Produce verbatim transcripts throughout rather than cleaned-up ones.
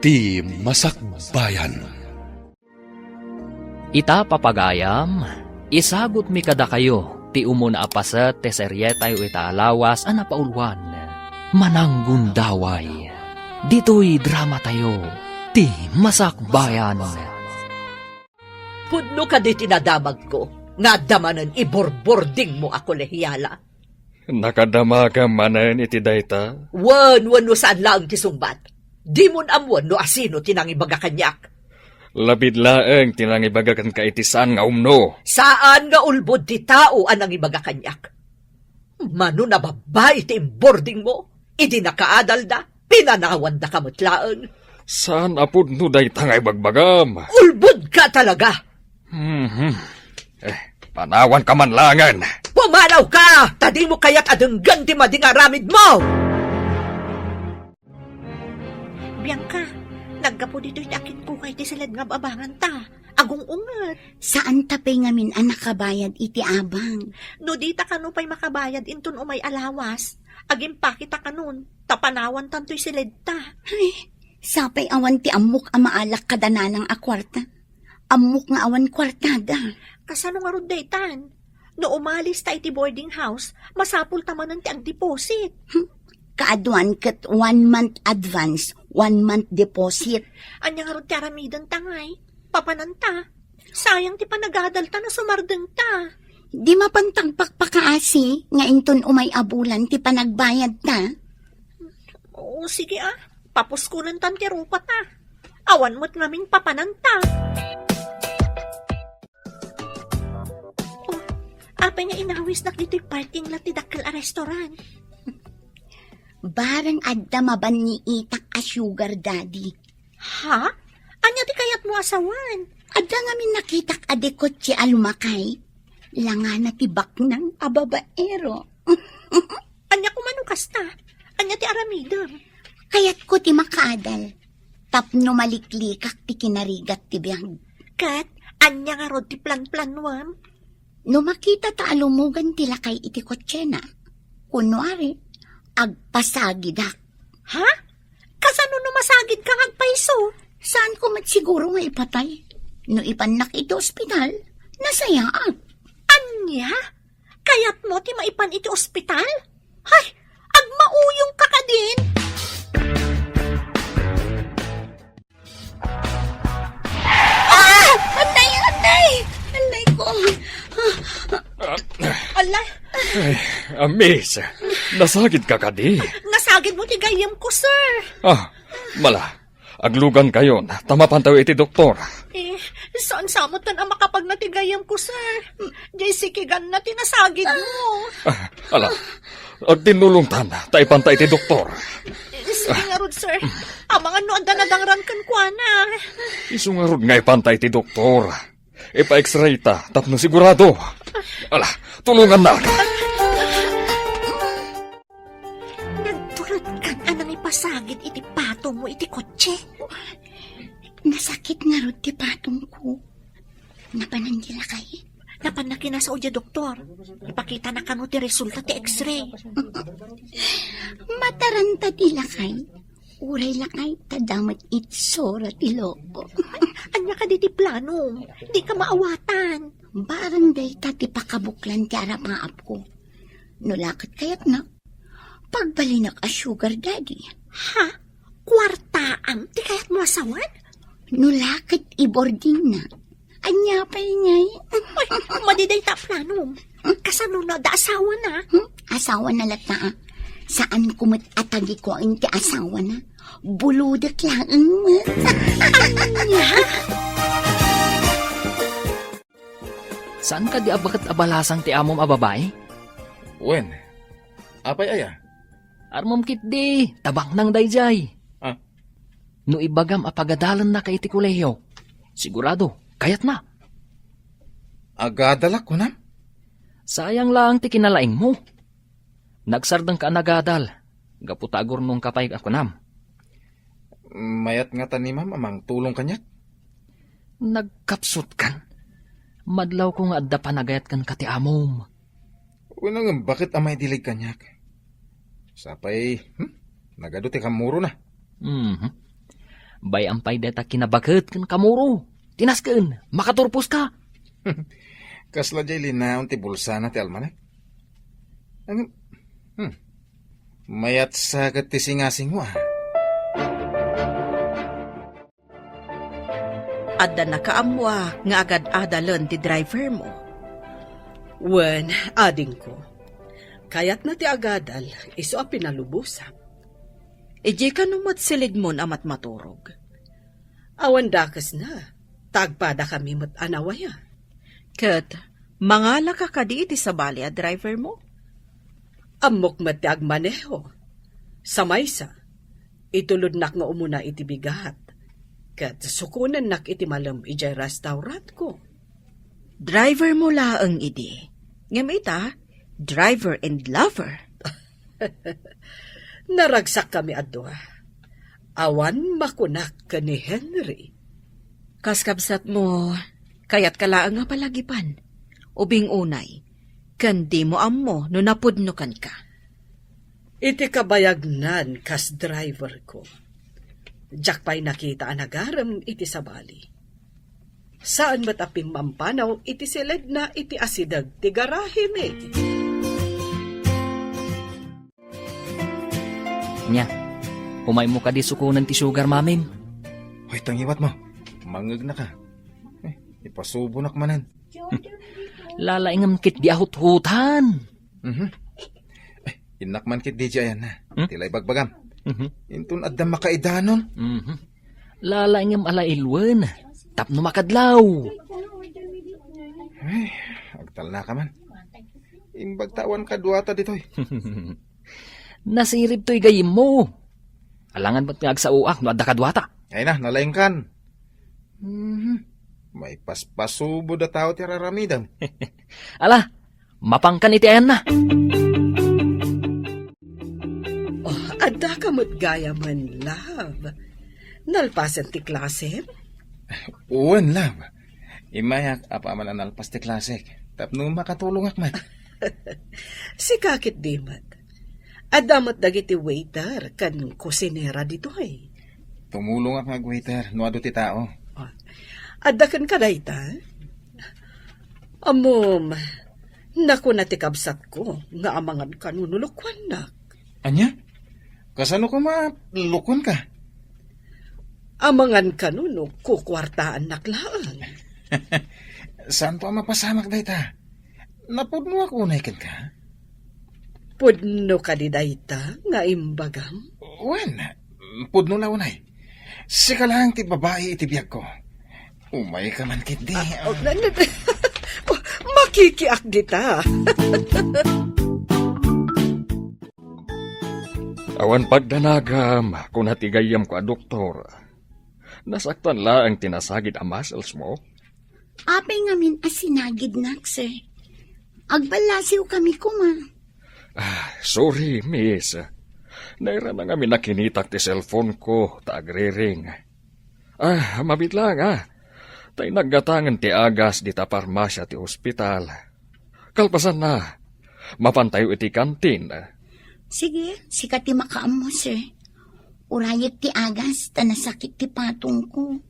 Ti Masakbayan. Ita, papagayam, isagutmi kadakayo ti umuna a paset ti serietayo ita a lawas a napauluan, Mananggundaway. Ditoy dramatayo, Ti Masakbayan. Pudno kadi ti nadamagko nga adda manen iborbordingmo a kolehiala? Nakadamagam manen iti dayta? Wen, wenno saan laeng ti sungbat. Dimon ammoen no asino ti nangibaga kaniak. Labid laeng ti nangibaga kenka iti saan nga umno. Saan nga ulbod ti tao a nangibaga kaniak. Mano a babbai ti imbordingmo, idi nakaadalda, pinanawandaka met laeng. Saan a pudno dayta nga ibagbagam. Ulbodka talaga! Mhm. Eh, panawanka man laengen. Pumanawka! Ta dimo kayat a denggen ti madi nga aramidmo! Bianca, naggapu ditoy ti akitkukay ti siled nga ababanganta. Agung-unget. Saanta pay ngamin a nakabayad iti abang. No dita kano pay makabayad inton umay a lawas, agimpakita kanon, ta panawantan toy siledta. Ay, sapay awan ti ammok a maalak kada nanang a kuarta. Ammok nga awan kuartada. Kasano ngarud daytan? No umalis ta iti boarding house, masapul ta manen ti agdeposit. Hmm. Kaaduan ket one month advance, one month deposit. Ania ngarud ti aramidenta ngay? Papananta. Sayang ti panagadalta no sumardengta. Di mapan tagpakpakaasi nga inton umay a bulan ti panagbayadta? Oo, sige a. Papuskulentan ti rupata. Awan met ngamin papananta. Oh, apay nga inawisnak ditoy parking lot ti dakkel a restaurant? Bareng adda mabanniitak a sugar daddy. Ha? Ania ti kayatmo a sawen? Adda ngamin nakitak a dekotse a lumakay. Langana ti baknang a babaero. Ania koma no kasta? Ania ti aramidem? Kayatko ti makaadal. Tapno maliklikak ti kinarigat ti biag. Ket ania ngarud ti planplanuem? No makita ta a lumugan ti lakay iti kotsena, kunwari, agpasagidak. Ha? Kasano no masagidka nga agpayso? Saanko met siguro nga ipatay? No ipannak iti ospital, nasayaat. Ania? Kayatmo ti maipan iti ospital? Hay, agmauyongka kadin! Ah! Anay, anay! Anay ko! Ala! Ay, ah, miss, nasagidka kadi? Nasagidmo ti gayyemko, sir. Ah, mala, aglugankayon, ta mapantayo iti doktor. Eh, saan sa met a makapagna ti gayyemko, sir? Jay sikiganna ti nasagidmo. Ah, ala, agtinnulongtan, ta ipanta iti doktor. Eh, sige ngarud, sir. Amangan no adda nadangran kenkuana. Isu ngarud nga ipanta iti doktor. Ipa-X-ray ta tapno sigurado. Ala, tulongannak. Nagturotkan a nangipasagid iti patongmo iti kotse? Nasakit ngarud ti patongko. Napanan ti lakay? Napanna kinasao diay doktor. Ipakitana kano ti resulta ti X-ray. Mataranta ti lakay. Uray lakay ta damet itsura ti lobo. Ania kadi ti planom? Dika maawatan. Barang dayta ti pakabuklan ti arapaapko. No la ket kayatnak, pagbalinak a sugar daddy. Ha? Kuartaam ti kayatmo a sawen? No la ket i-boardingna. Ania pay ngay? Ay, madi dayta a planom. Kasano no adda asawana? Hmm? Asawana latta, ah. Saanko met a tagikuaen ti asawana. Bulodek laeng met. Ania? Saan kadi a baket a balasang ti amom a babai? Wen, apay aya? Armom ketdi, ta baknang daydiay. Ah. No ibagam a pagadalennaka iti kolehio, sigurado, kayatna. Agadalak, kunam? Sayang laeng ti kinalaingmo. Nagsardengka a nagadal, gapu ta agurnongka pay a kunam. Mayat ngata ni Ma'am a mangtulong kaniak? Nagkapsutkan. Madlawko nga adda panagayat kenka ti amom. Wen, ngem baket a maidilig kaniak? Sapay, hmm? Nagadu ti kammurona. Mhm. Bay-am pay dayta kinabaket ken kamuro. Tinasken, makaturposka. Kasla diay linaon ti bulsana ti almanek. Ang, hmm. Mayat sa ket ti singasing mo, ah. Adda nakaammoak nga agad-adalen ti driver mo. Wen, adingko. Kayatna ti agadal, isu a pinalubosak. Idiay kano met silidmon a matmaturog. Awan dakesna, ta agpadakami met a nawaya. Ket mangalaka kadi iti sabali a driver mo? Ammok met ti agmaneho. Sa maysa, itulodnak nga umuna iti bigat, ket sukonennak iti malem idiay restaurantko. Driver mo laeng idi. Ngem ita, driver and lover. Naragsakkami a dua. Awan makunak ken ni Henry. Kas kabsatmo, kayatka laeng a palagipan. Ubing unay, ken dimo ammo no napudno kenka. Iti kabayagnan kas driverko, diak pay nakita a nagarem iti sabali. Saan met a pimmampanaw iti siledna iti asideg ti garahemi. Nia, umaymo kadi sukonen ti sugar mamim? Hoy, tangiwat mo. Mangegnaka. Eh, ipasubonak manen. Lalaingem ketdi a huthutan. Mhm. Eh, innak man ketdi diay ayanna. Hmm? Ti la ibagbagam. Mhm. Inton adda makaidanon. Mhm. Lalaingem a la ilwen. Tapno makadlaw. Eh, agtalnaka man. Imbag ta awan kaduata ditoy. Nasirib toy gayyemmo. Alangan met nga agsaoak no adda kaduata. Ay na, nalaingkan. Mhm. Maipaspasubo da tao ti raramidem. Ala, mapankan iti ayanna. Oh, adda ka met gayamen, love. Nalpasen ti klasem? Wen, love. Immayak a paman a nalpas ti klasek. Tapno makatulongak met. Sika ketdi met. Adda met dagiti waiter ken kusinera ditoy. Tumulongak nga agwaiter no adu ti tao. Ah, adda kenka dayta? Ammom, nakuna ti kabsatko nga amangan kano no lukuannak. Ania? Kasano koma lukuanka? Amangan kano no kukuartaannak laeng. Saanto a mapasamak dayta? Napudnoak unay kenka? Pudno kadi dayta nga imbagam? Wen, pudno la unay. Sika laeng ti babai iti biagko. Umayka man ketdi. Ah, oh, na, na, oh, makikiak dita. Awan pagdanagam, kuna ti gayyemko a doktor. Nasaktan laeng ti nasagid a muscles mo. Apay ngamin a sinagidnak, sir? Agballasiw kami koma. Ah, sorry, miss. Nairana ngamin a kinitak ti cellphone ko ta agriring. Ah, mabiit lang, ah. Ta inaggatangen ti agas dita parmasia ti ospital. Kalpasanna, mapantayo iti kantin. Sige, sika ti makaammo, sir. Urayek ti agas ta nasakit ti patongko.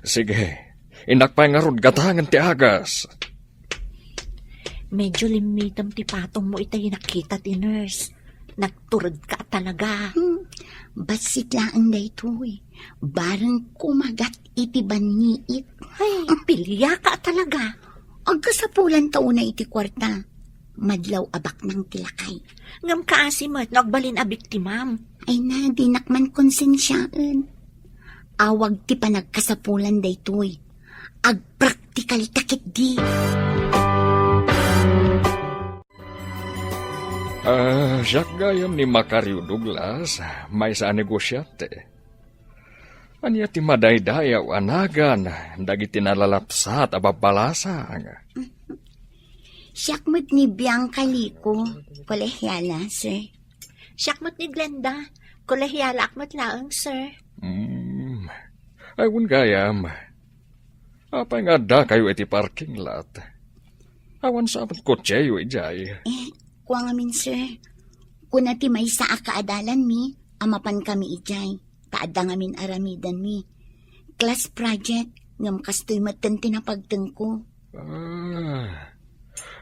Sige, innak pay ngarud gatangen ti agas. Medyo limmitem ti patongmo ita nakita ti nurse. Nagturedka talaga. Hmm, bassit laeng daytoy. Bareng kumagat iti banniit. Ay, piliaka talaga. Agkasapulan ta unay iti kuarta. Madlaw a baknang ti lakay. Ngem kaasi met no agbalin a biktimam. Ay na, dinak man konsensiaen. Awag ti panagkasapulan daytoy. Agpraktikal ta ketdi. Ah, siak gayam ni Macario Douglas, maysa a negosiante. Ania ti madaydayaw a nagan dagiti nalalapsat a babbalasang? Siak met ni Bianca Lico, kolehiala, sir. Siak met ni Glenda, kolehialaak met laeng, sir. Hmm. Ay, wen gayam. Apay nga addakayo iti parking lot? Awan sa met kotseyo idiay. Eh, kua ngamin, sir. Kuna ti maysa a kaadalanmi a mapan kami idiay. ta adda ngamin aramidenmi. Class project, ngem kastoy metten ti napagtengko. Ah,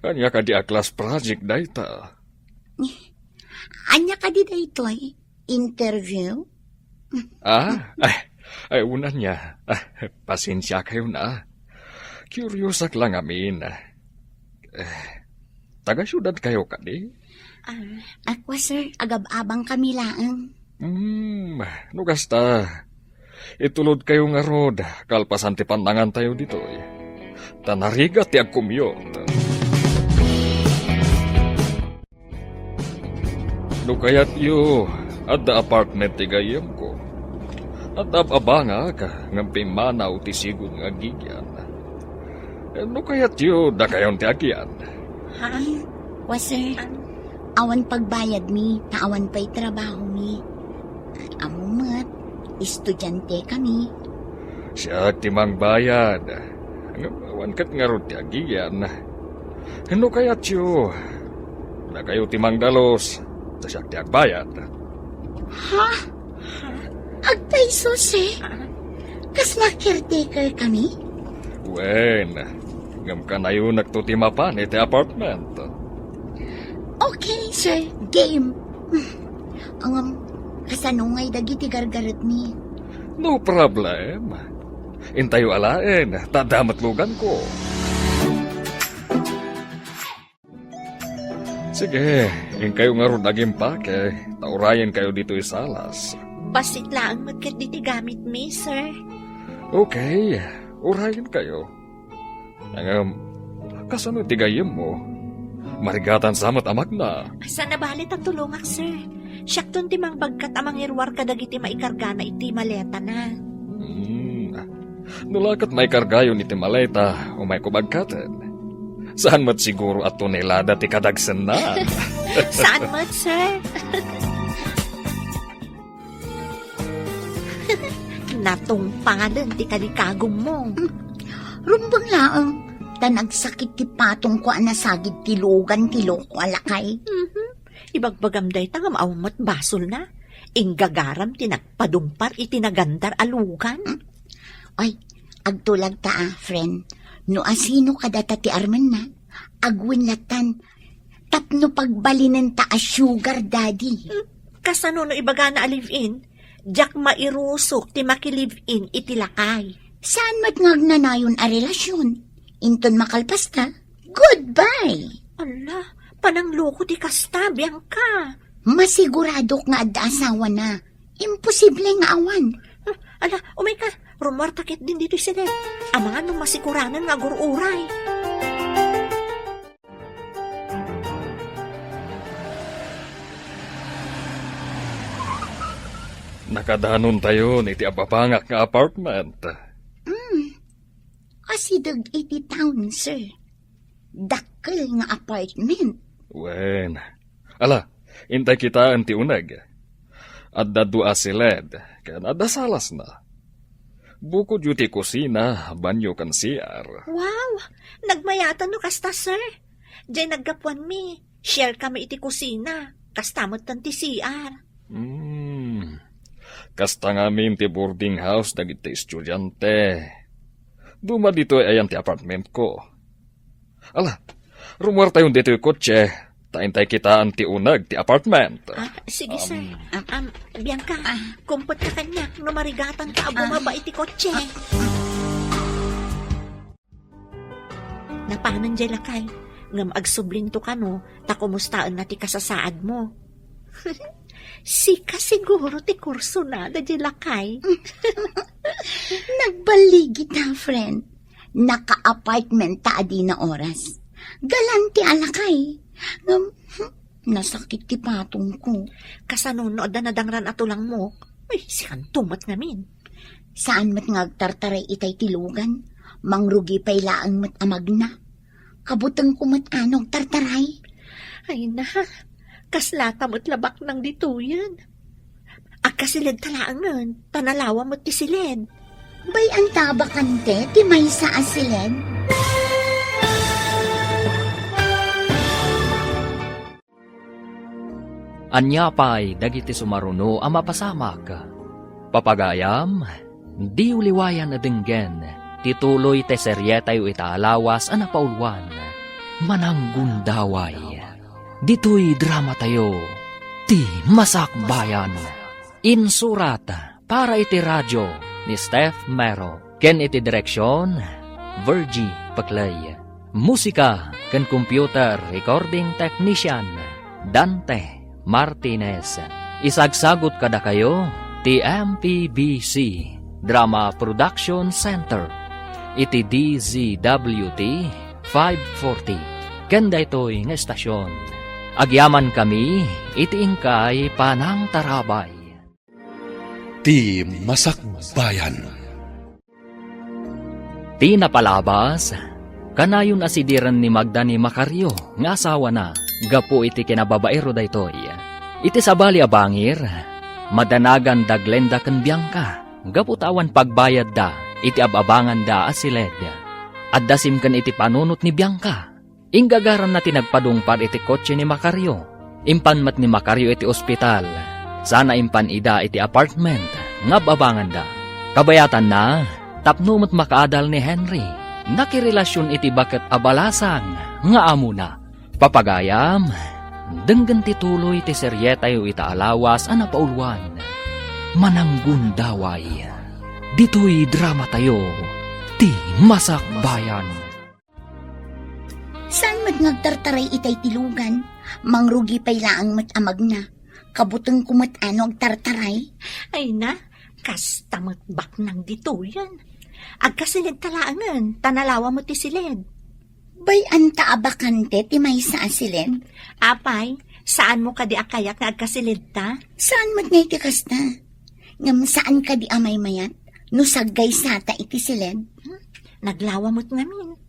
ania kadi a class project dayta? Ania kadi daytoy? Interview? Ah, ay, ay, unanna. Ah, pasensiakayon. Kuriosak la ngamin. Eh, taga-siudadkayo kadi? Ah, ako, sir, agab-abangkami laeng. Hmm, no kasta, itulodkayo ngarud, kalpasan ti pannangantayo ditoy. Ta narigat ti agcommute. No kayatyo, adda apartment ti gayyemko. Adda ab-abangak, ngem pimmanaw ti sigud nga aggigyan. No kayatyo, dakayon ti agian. Ha? Wa, sir. Awan pagbayadmi, ta awan pay trabahomi. Ammo met, estudiantekami. Siak ti mangbayad. Ngem awan ket ngarud ti agian. No kayatyo, dakayo ti mangdalus, ta siak ti agbayad. Ha? Agpayso, sir? Kasla caretaker kami? Wen, ngem kanayonakto ti mapan iti apartment. Okay, sir. Game. Ngem, kasano ngay dagiti gargaretmi? No problem. Intayo alaen, ta adda met luganko. Sige, inkayo ngarud agimpake, ta urayenkayo ditoy salas. Bassit laeng met ketdi ti gamitmi, sir. Okay, urayenkayo. Ngem, kasano ti gayyemmo? Marigatan sa met a magna. Saan a bale ta tulongak, sir. Siakton ti mangbagkat a mangiruar kadagiti maikargana iti maletana. Hmm. No la ket maikargayon iti maleta, umayko bagkaten. Saan met siguro a tonelada ti kadagsenna. Saan met, sir? Natungpalen ti kalikagummo. Rumbeng laeng, ta nagsakit ti patongko a nasagid ti lugan ti loko a lakay. Mhm. Ibagbagam dayta ngem awan met basolna. Inggagaram ti nagpadumpar iti nagandar a lugan. Hmm? Ay, agtulag ta, ah, friend. No asino kadata ti armenna, agwen lattan tapno pagbalinenta a sugar daddy. Hmm? Kasano no ibagana a live-in? Diak mairusok ti maki-live-in iti lakay. Saan met nga agnanayon a relasyon? Inton makalpasta, goodbye! Ala, panangloko ti kasta, Bianca. Masiguradok nga adda asawana. Imposible nga awan. Ah, ala, umayka. Rumuarta ketdin ditoy siled. Amangan no masiguranan nga agur-uray. Nakadanontayon iti ababangak nga apartment. Mm. Asideg iti town, sir. Dakkel nga apartment. Wen. Ala, intay kitaen ti uneg. Adda dua a siled, ken adda salasna. Bukodyo ti kusina, banyo, ken C R. Wow! Nagmayatan no kasta, sir. Diay naggapuanmi, share kami iti kusina. Kasta metten ti C R. Hmm. Kasta ngamin ti boarding house dagiti estudiante. Duma ditoy ayan ti apartmentko. Ala, rumuartayon ditoy kotse, ta intay kitaen ti uneg ti apartment. Ah, sige, sir. Um, Am, Bianca, kumpetka kaniak no marigatanka a bumaba iti kotse. Napanen diay lakay, ngem agsublinto kano ta kumustaenna ti kasasaadmo. Sika siguro ti kursonada diay lakay. Nagballigita, friend. Naka-apartment ta adina oras. Galante a lakay. Ngem, hmm, nasakit ti patongko. Kasano no adda nadangran a tulangmo? Ay, sikanto met ngamin. Saan met nga agtartaray itay ti lugan? Mangrugi pay laeng met a magna. Kabutengko met a no agtartaray. Ay na, kaslata met la baknang ditoyen. Agkasiled ta laengen, ta nalawa met ti siled. Bay-anta a bakante ti maysa a siled? Ania pay dagiti sumaruno a mapasamak? Papagayam, diyo liwayan a denggen ti tuloy ti serietayo ita a lawas a napauluan, Mananggundaway. Ditoy dramatayo, Ti Masakbayan. Insurat para iti radio ni Steph Mero ken iti direksion, Virgie Peclay. Musika ken computer recording technician, Dante Martinez. Isagsagut kadakayo ti M P B C Drama Production Center iti D Z W T five forty ken daytoy nga estasion. Agyamankami iti inkay panangtarabay. Ti Masakbayan. Ti napalabas, kanayon a sidiren ni Magda ni Macario nga asawana gapu iti kinababaero daytoy. Iti sabali a bangir, madanaganda Glenda ken Bianca gapu ta awan pagbayadda iti ab-abanganda a siled. Adda simken iti panunot ni Bianca. Inggagaranna ti nagpadungpar iti kotse ni Macario. Impan met ni Macario iti ospital, sana impan ida iti apartment nga ab-abanganda. Kabayatanna, tapno met makaadal ni Henry, nakirelasion iti baket a balasang nga amona. Papagayam, denggen ti tuloy ti serietayo ita a lawas a napauluan, Mananggundaway. Ditoy dramatayo, Ti Masakbayan. Saan met nga agtartaray itay ti lugan? Mangrugi pay laeng met a magna. Kabutengko met a no agtartaray. Ay na, kasta met baknang ditoyen. Agkasiled ta laengen, ta nalawa met ti siled. Bay-an ta a bakante ti maysa a siled? Apay, saan mo kadi a kayat nga agkasiled ta? Saan met nga iti kasta? Ngem saan kadi a maymayat no saggaysa ta iti siled? Hmm, naglawa met ngamin.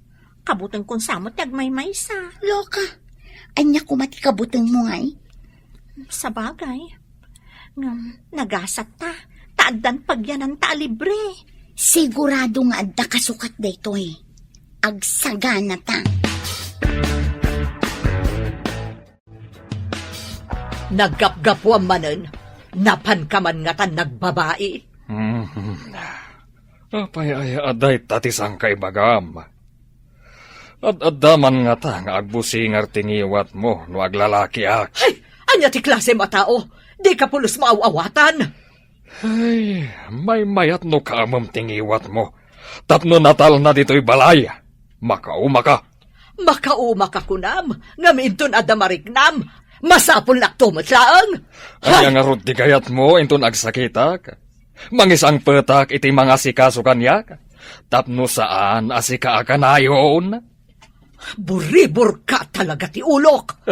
Kabutengkon sa met ti agmaymaysa. Loka, ania koma ti kabutengmo ngay? Sabagay. Ngem nagasat ta, ta addan pagyananta a libre. Sigurado nga adda kasukat daytoy. Agsagana ta. Naggapgapuam manen, napanka man ngatan nagbabai. Mhm. Apay aya a dayta ti sangkaibagam? Ad-adda man ngata nga agbusingar ti ngiwatmo no aglalakiak. Ay, ania ti klasem a tao? Dika pulos maaw-awatan. Ay, maymayat no kaamem ti ngiwatmo. Tapno natalna ditoy balay, makaumaka. Makaumaka kunam, ngem inton adda mariknam, masapul lakto met laeng. Ania ngarud ti kayatmo inton agsakitak? Mangisangpetak iti mangasikaso kaniak, tapno saan a sika a kanayon? Buriburka talaga ti ulok.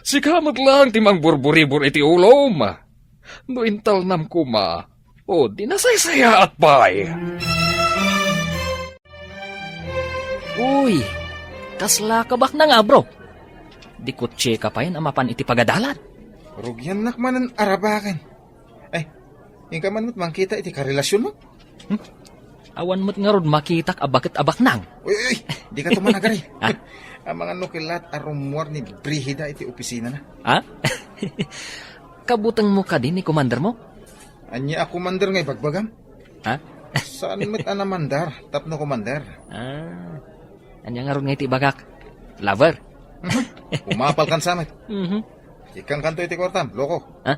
Sika met laeng ti mangburburibur iti ulom. No intalnam koma, o di nasaysayaat pay. Uy, kasla kabaknang, bro. Di kotseka pay a mapan iti pagadalan. Rugiannak manen arabaken. Ay, inka man met mangkita iti karelasionmo? Hmm? Awan met ngarud makitak a baket a baknang. Uy, uy, dika tumanagari. Ha? Amangan no kellat a rummuar ni Brigida iti opisinana. Ha? Kabutengmo kadi ni komandermo? Ania a komander nga ibagbagam? Ha? Saan met a namandar tapno komander? Ah. Ania ngarud nga iti ibagak? Lover? Mhm. Umapalkan sa met. Mhm. Ikkankanto iti kuartam, loko. Ha?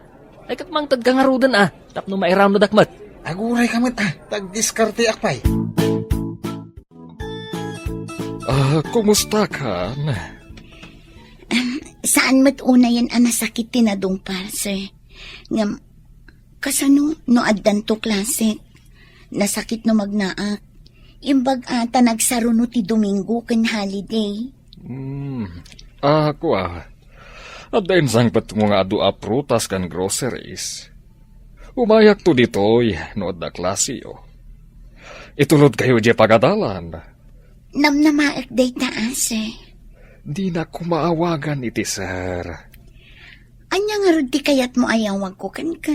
Ay, ket mangtedka ngaruden a, tapno mairawnodak met. Agurayka met a, ta agdiskarteak pay. Ah, kumusta kan? Em, saan met unayen a nasakit ti nadungpar, sir. Ngem, kasano no addanto klase? Nasakit no magnaak. Imbag a ta nagsaruno ti Domingo ken holiday. Hmm. Ah, kua. Adda insangpetmo nga adu a prutas ken groceries. Umayakto ditoy no adda klaseyo. Itulodkayo diay pagadalan. Namnamaek dayta a, sir. Dinak koma awagan iti sir. Ania ngarud ti kayatmo a yawagko kenka?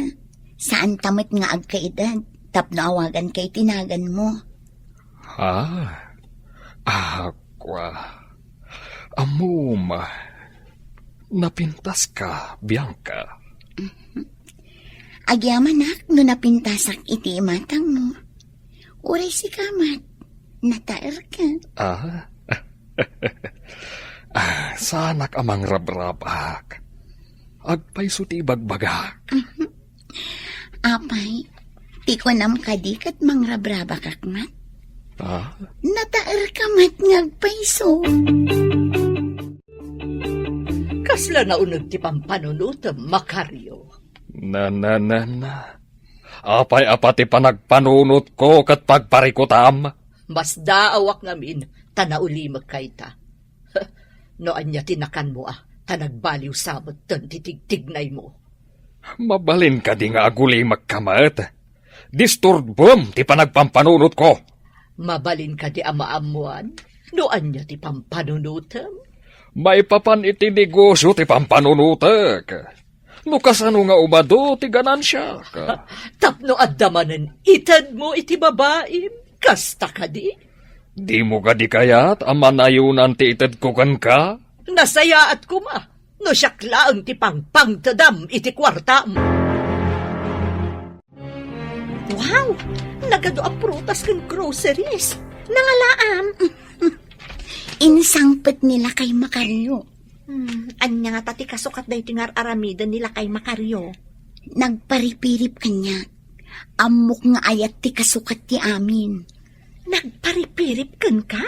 Saanta met nga agkaedad tapno awaganka iti naganmo. Ha? Ah, kua. Ammom, napintaska, Bianca. Agyamanak no napintasak iti imatangmo. Uray sika met, nataerka. Ah? Ah, saanak a mangrabrabak. Agpayso ti ibagbagak. Apay, ti kunam kadi ket mangrabrabakak met? Ah? Nataerka met nga agpayso. Kasla nauneg ti pampanunotem, Macario. Na, na, na, na. Apay a pati panagpanunotko ket pagparikutam? Masdaawak ngamin ta naulimekka ita. No ania ti nakanmo a, ta nagbaliw sa metten ti tigtignaymo. Mabalin kadi nga agulimekka met? Disturbem ti panagpampanunotko. Mabalin kadi a maammuan no ania ti pampanunotem? Maipapan iti negosio ti pampanunotek. No kasano nga umadu ti ganansiak? Tapno adda manen itedmo iti babaim, kasta kadi? Dimo kadi kayat a manayonan ti itedko kenka? Nasayaat koma no siak laeng ti pangpangtedam iti kuartam. Wow! Nagadu a prutas ken groceries. Nangalaam. Insangpet ni Lakay Macario. Hmm, ania ngata ti kasukat daytoy nga ar-aramiden ni Lakay Macario? Nagparipirip kaniak. Ammok nga ayat ti kasukat ti amin. Nagparipirip kenka?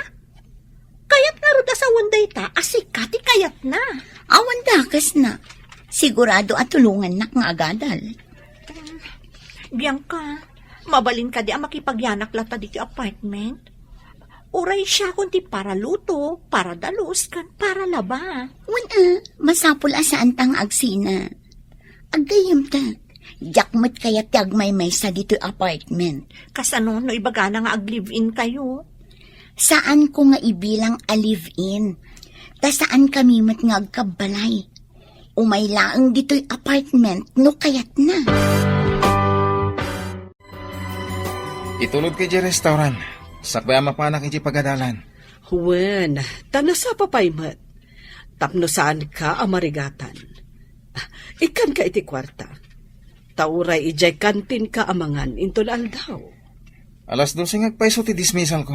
Kayat ngarud a sawen dayta a sika ti kayatna. Awan dakesna. Sigurado a tulongannak nga agadal. Bianca, mabalin kadi a makipagyanak latta ditoy apartment? Uray siakon ti para luto, para dalus, ken para laba. Wen a, masapul a saanta nga agsina. Aggayyemta, diak met kayat ti agmaymaysa ditoy apartment. Kasano no ibagana nga ag-live-in kayo? Saanko nga ibilang a live-in. Ta saankami met nga agkabbalay. Umay laeng ditoy apartment no kayatna. Itulodka idiay restaurant. Sakbay a mapanak idiay pagadalan. Wen, ta nasapa pay met. Tapno saanka a marigatan. Ikkanka iti kuarta. Ta uray idiay kantinka a mangan inton aldaw. Alas dose nga agpayso ti dismissalko.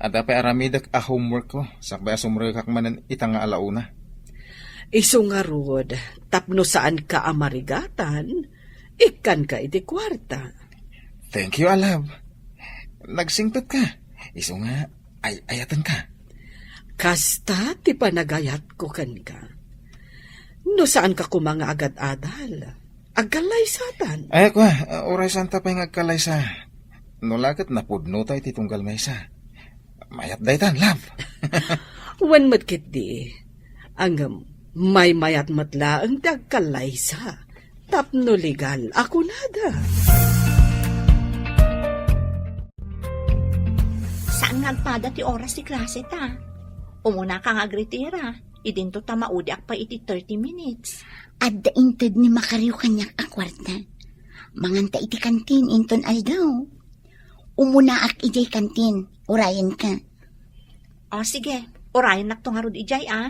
Adda pay aramidek a homeworkko, sakbay a sumrekak manen ita nga alauna. Isu ngarud, tapno saanka a marigatan, ikkanka iti kuarta. Thank you, a love. Nagsingpetka. Isu nga, ay-ayatenka. Kasta ti panagayatko kenka. No saanka koma nga agad-adal, agkallaysatan. Ay, kua, uray saanta pay nga agkallaysa. No la ket napudnota iti tunggal maysa. Mayat daytan, love. Wen met ketdi. Ngem, maymayat met laeng ti agkallaysa. Tapno legal a kunada. Saan nga agpada ti oras ti klase ta? Umunaka nga agretira. Idinto ta maudiak pay iti thirty minutes. Adda inted ni Macario kaniak a kuarta. Manganta iti kantin inton aldaw. Umunaak idiay kantin, urayenka. O, sige, urayennakto ngarud idiay, a.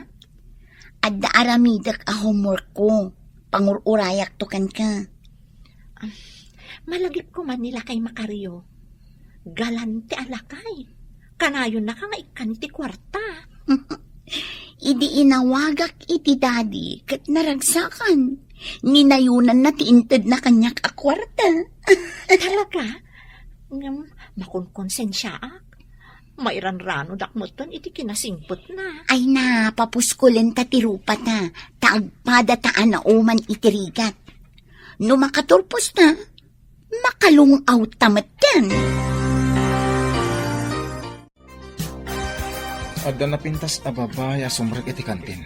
Adda aramidek a homeworkko. Pangur-urayakto kenka. Ah, malagipko man ni lakay Macario. Galante a lakay. Kanayonnaka nga ikkan iti kuarta. Idi inawagak iti daddy ket naragsakan. Ninayonanna ti intedna kaniak a kuarta. Talaga? Ngem, makonkonsensiaak. Mairanranodak metten iti kinasingpetna. Ay na, papuskolenta ti rupata, ta agpadata a nauman iti rigat. No makaturposta, makalung-awta metten. Adda napintas a babai a sumrek iti kantin.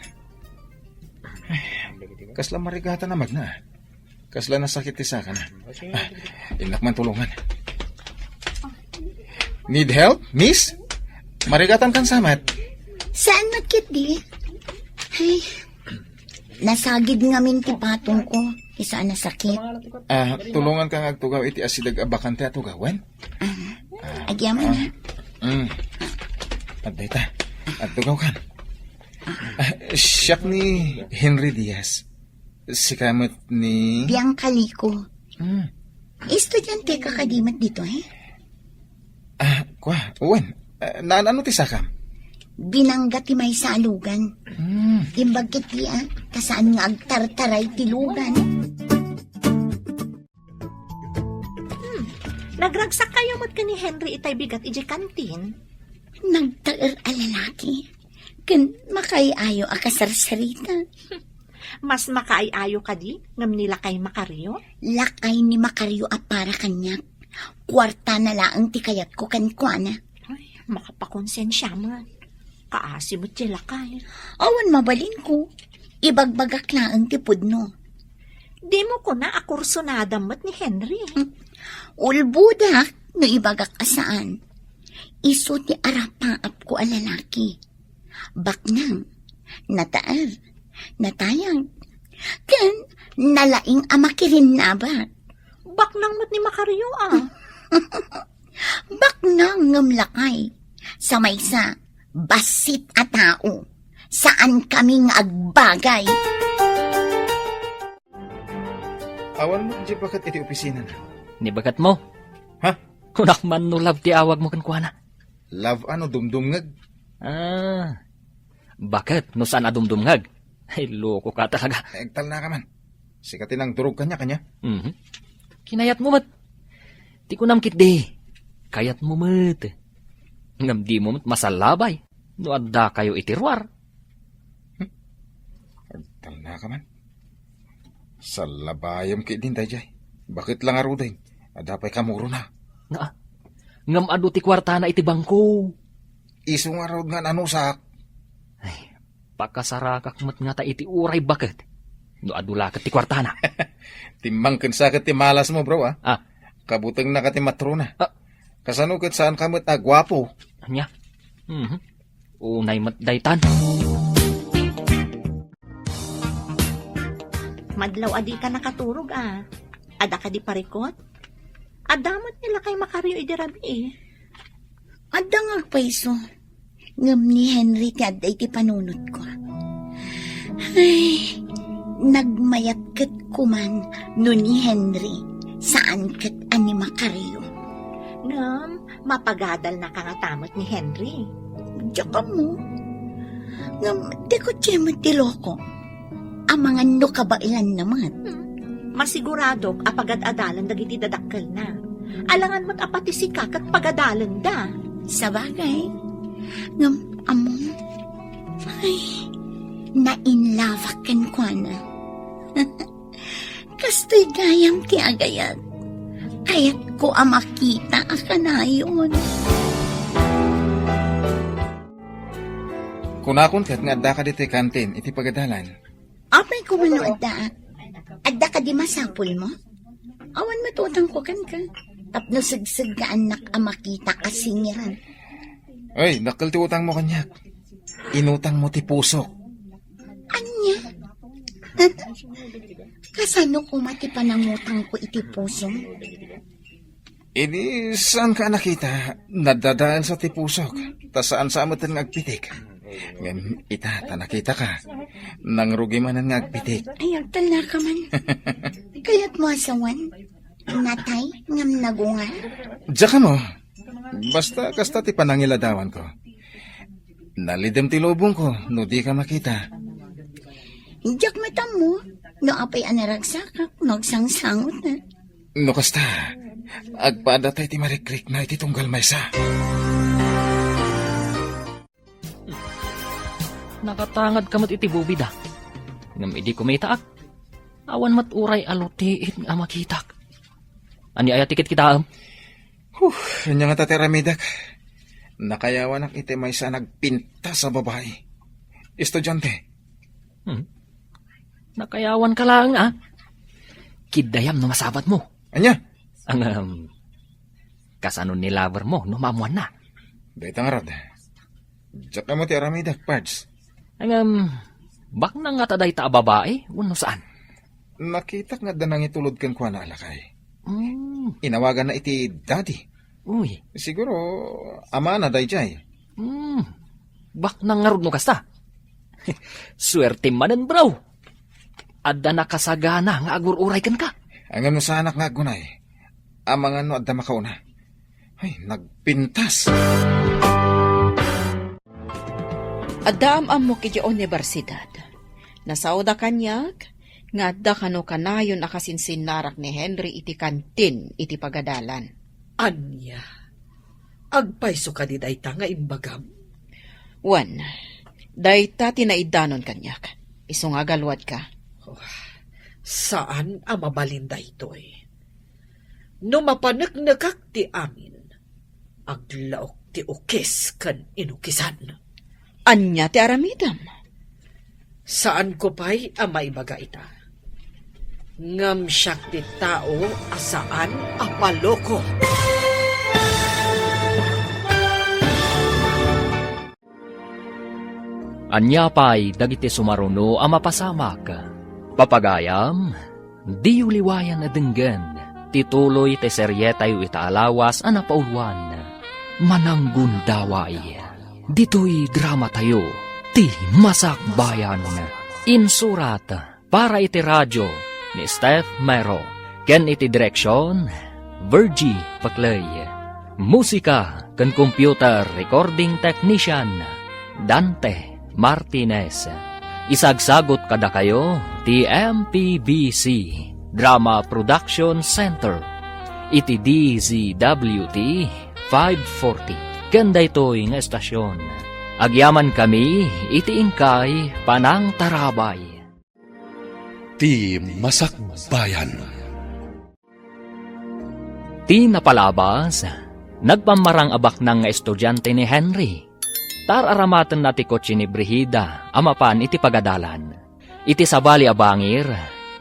Ay, kasla marigatan a magna. Kasla nasakit ti sakana. Ah, innak man tulongan. Need help, miss? Marigatan kan samat. Saan met ketdi? Ay, nasagid ngamin ti patongko. Isu a nasakit. Ah, tulonganka nga agtugaw iti asideg a bakante a tugawen? Ah, agyaman, ah. Mm. Adda ita. Agtugawkan. Ah, siak ni Henry Diaz. Sika met ni Bianca Lico. Hmm. Estudiante ka kadi met ditoy? Ah, kua, wen. Ah, naan-ano ti sakam? Binangga ti maysa a lugan. Hmm. Imbag ket ti, ah, ta saan nga agtartaray ti lugan. Hmm. Nagragsakkayo met ken ni Henry itay bigat idiay kantin? Nagtaer a lalaki. Ken makaay-ayo a kasarsarita. Mas makaay-ayo kadi ngem ni lakay Macario? Lakay ni Macario a para kaniak. Kuartana laeng ti kayatko kenkuana. Ay, makapakonsensia man. Kaasi met ti lakay. Awan mabalinko. Ibagbagak laeng ti pudno. Dimo kuna a kursunadam met ni Henry? Hmm. Ulbodak no ibagak a saan. Isu ti arapaapko a lalaki. Baknang, nataer, natayag, ken nalaing a makirinnabak. Baknang met ni Macario, ah. Baknang ngem lakay. Sa maysa, bassit a tao. Saan kami nga agbagay. Awan met di baket iti opisina na. Ni baketmo? Ha? Kunak man no love ti awagmo kenkuana. Love a no dumdumngeg? Ah, baket no saan a dumdumngeg? Ay, loko ka talaga. Agtalna ka man. Sika ti nangdurog kaniak, ania? Mhm. Kinayatmo met. Ti kunam ketdi, kayatmo met. Ngem dimo met masallabay no addakayo iti ruar. Hmm? Agtalna ka man. Sallabayem ketdin daydiay. Baket la ngaruden, adda pay kamurona. Naa, ngem adu ti kuartana iti bangko. Isu ngarud nga nanusak. Ay, pakasarakak met ngata iti uray baket no adu la ket ti kuartana. Timmangken sa ket ti malasmo, bro, ah. Ah. Kabutengna ka ti matrona. Ah. Kasano ket saan ka met a guapo? Ania? Mhm. Unay met daytan. Madlaw a dika nakaturog, ah. Adda kadi parikut? Adda met ni lakay Macario idi rabii. Adda nga agpayso. Ngem ni Henry ti adda iti panunotko. Ay, nagmayat ket kuman no ni Henry, saan ket a ni Macario. Ngem, mapagadalnaka ngata met ni Henry. Diak ammo. Ngem, ti kutse met ti loko. Amangan no kabaelanna met. Hmm. Masiguradok a pagad-adalan dagiti dadakkelna. Alangan met a pati sika ket pagadalenda. Sabagay. Ngem, ammo, ay, nainlabak kenkuana. Kastoy gayam ti agayat. Kayatko a makita a kanayon. Kunakon ket nga addaka ditoy kantin iti pagadalan. Apay ko man no adda? Adda kadi masapulmo? Awan met utangko kenka. Tapno segseggaannak a makita a singiran. Ay, dakkel ti utangmo kaniak. Inutangmo ti pusok. Ania? Kasano koma ti panangutangko iti pusom? Idi saanka a nakita, nadadaelsa ti pusok, ta saan sa metten nga agpitik. Ngem ita, ta nakitaka, nangrugi manen nga agpitik. Ay, agtalnaka man. Kayatmo a sawen? Natay ngem nagungar? Diak ammo. Basta kasta ti panangiladawanko. Nalidem ti lubongko no dika makita. Diak met ammo no apay a naragsakak no agsangsangot. No kasta, agpaadda tay ti marikrikna iti tunggal maysa. Nakatangadka met iti bubida. Ngem idi kumitaak, awan met uray a lutiit nga makitak. Ania aya ti kitkitaem? Huh, ania ngata ti aramidek? Nakayawanak iti maysa a nagpintas a babai. Estudiante. Hmm. Nakayawanka laeng, a? Kiddayam no masabatmo. Ania? Ngem, kasano ni lovermo no maammoanna? Dayta ngarud. Diak ammo ti aramidek, Pards. Ngem, baknang ngata dayta a babai, wenno saan? Nakitak nga adda nangitulod kenkuana a lakay. Hmm. Inawaganna iti daddy. Uy. Siguro, amana daydiay. Hmm. Baknang ngarud no kasta. Suerte manen, bro. Adda nakasagana nga agur-uray kenka. Ngem no saanak nga aggunay, amangan no adda makauna. Ay, nagpintas. Adda am-ammok idiay universidad. Nasaoda kaniak nga adda kano kanayon a kasinsinnarak ni Henry iti kantin iti pagadalan. Ania? Agpayso kadi dayta nga imbagam? Wen, dayta ti naiddanon kaniak. Isu nga agaluadka. Oh, saan a mabalin daytoy. No mapaneknekak ti amin, aglaok ti ukis ken inukisan. Ania ti aramidem? Saanko pay a maibaga ita. Ngem siak ti tao a saan a paloko. Ania pay dagiti sumaruno a mapasamak? Papagayam, diyo liwayan a denggen ti tuloy ti serietayo ita a lawas a napauluan, Mananggundaway. Ditoy dramatayo, ti Masakbayan. Insurat para iti radio ni Steph Mero, ken iti direksion, Virgie Paclay. Musika ken computer recording technician, Dante Martinez. Isagsagot kadakayo ti M P B C Drama Production Center iti D Z W T five forty. Ken daytoy nga estasion, agyamankami iti inkay panangtarabay. Ti Masakbayan. Ti napalabas, nagpammarang a baknang nga estudiante ni Henry. Taar-aramatenna ti kotse ni Brigida a mapan iti pagadalan. Iti sabali a bangir,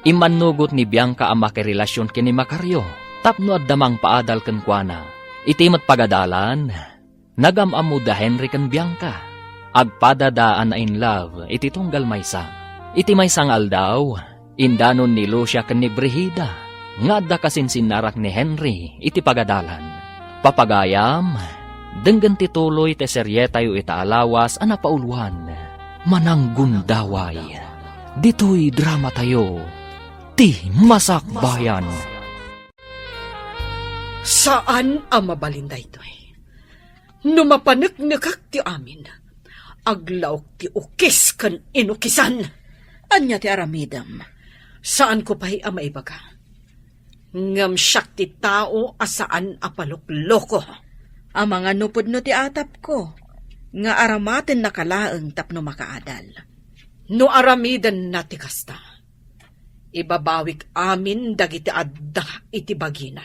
immannugot ni Bianca a makirelasion ken ni Macario tapno adda mangpaadal kenkuana. Iti met pagadalan, nagam-ammo da Henry ken Bianca. Agpadada a na-in love iti tunggal maysa. Iti maysa nga aldaw, indanon ni Lucia ken ni Brigida nga adda kasinsinnarak ni Henry iti pagadalan. Papagayam, denggen ti tuloy ti serietayo ita a lawas a napauluan, Mananggundaway. Ditoy dramatayo, ti Masakbayan. Saan a mabalin daytoy. No mapaneknekak ti amin, aglaok ti ukis ken inukisan. Ania ti aramidem? Saanko pay a maibaga. Ngem siak ti tao a saan a palokloko. Amangan no pudno ti atapko, nga aramatennaka laeng tapno makaadal. No aramidenna ti kasta, ibabawik amin dagiti adda iti bagina.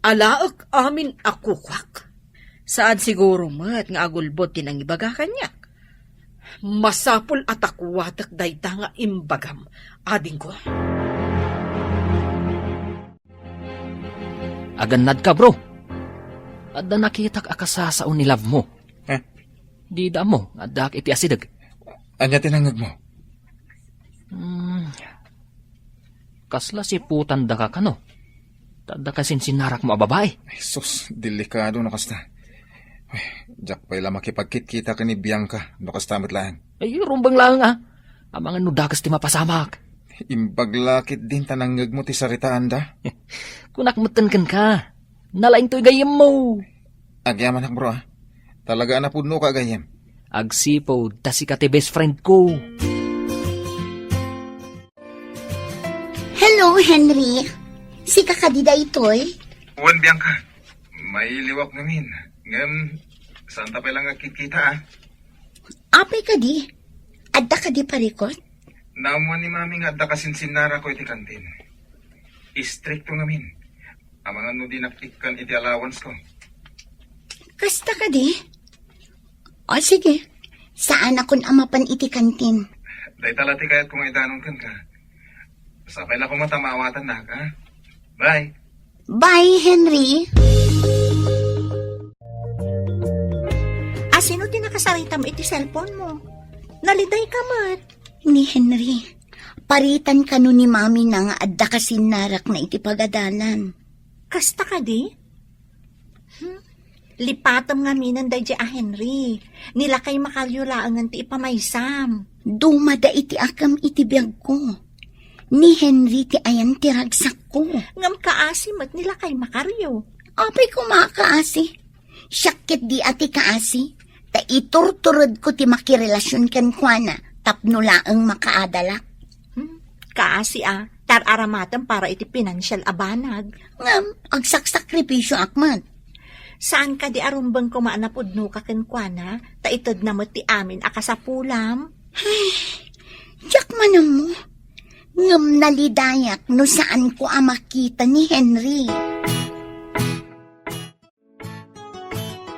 Alaek amin a kukuak. Saan siguro met nga agulbod ti nangibaga kaniak. Masapul a takuatek dayta nga imbagam, adingko. Agannadka, bro. Adda nakitak a kasasao ni love mo. Eh? Dida ammo nga addaak iti asideg. Ania ti nangngegmo? Hmm. Kasla siputandaka kano? Ta adda kasinsinnarakmo a babai. Ay, sus, delikado no kasta. Ay, diak pay la makipagkitkita ken ni Bianca no kasta met laeng. Ay, rumbeng laeng, a. Amangan no dakes ti mapasamak. Imbag la ketdin ta nangngegmo ti saritaanda. Kunak metten kenka. Nalaingtoy gayyemmo. Agyamanak, bro, a. Talaga a napudnoka a gayyem. Agsipud ta sika ti best friend ko. Hello, Henry. Sika kadi daytoy? Wen, Bianca. Mailiwak ngamin. Ngem, saanta pay la nga agkitkita, a. Apay kadi? Adda kadi parikut? Naammuan ni Mami nga adda kasinsinnarako iti kantin. Istrikto ngamin. Amangan no dinak ikkan iti allowance ko. Kasta kadi? O, sige. Saanakon a mapan iti kantin. Dayta la ti kayatko nga idanon kenka. Sapay la koma ta maawatannak, a? Bye. Bye, Henry. A, sino ti nakasaritam iti cellphone mo? Naliday ka met. Ni Henry. Paritan kano ni Mami na nga adda kasinnarak na iti pagadalan. Kasta kadi? Hmm? Lipatem ngaminen daydi a Henry. Ni lakay Macario laengen ti ipamaysam. Dumada iti akam iti biagko. Ni Henry ti ayan ti ragsakko. Ngem kaasi met ni lakay Macario. Apay koma a kaasi? Siak ketdi a ti kaasi, ta iturturedko ti makirelasion kenkuana tapno laeng makaadalak. Hmm, kaasi a, tar-aramatem para iti pinansial a banag. Ngem, agsaksakripisioak met. Saan kadi a rumbeng koma a napudnoka kenkuana, ta itedna met ti amin a kasapulam? Ay, diak man ammo. Ngem nalidayak no saanko a makita ni Henry.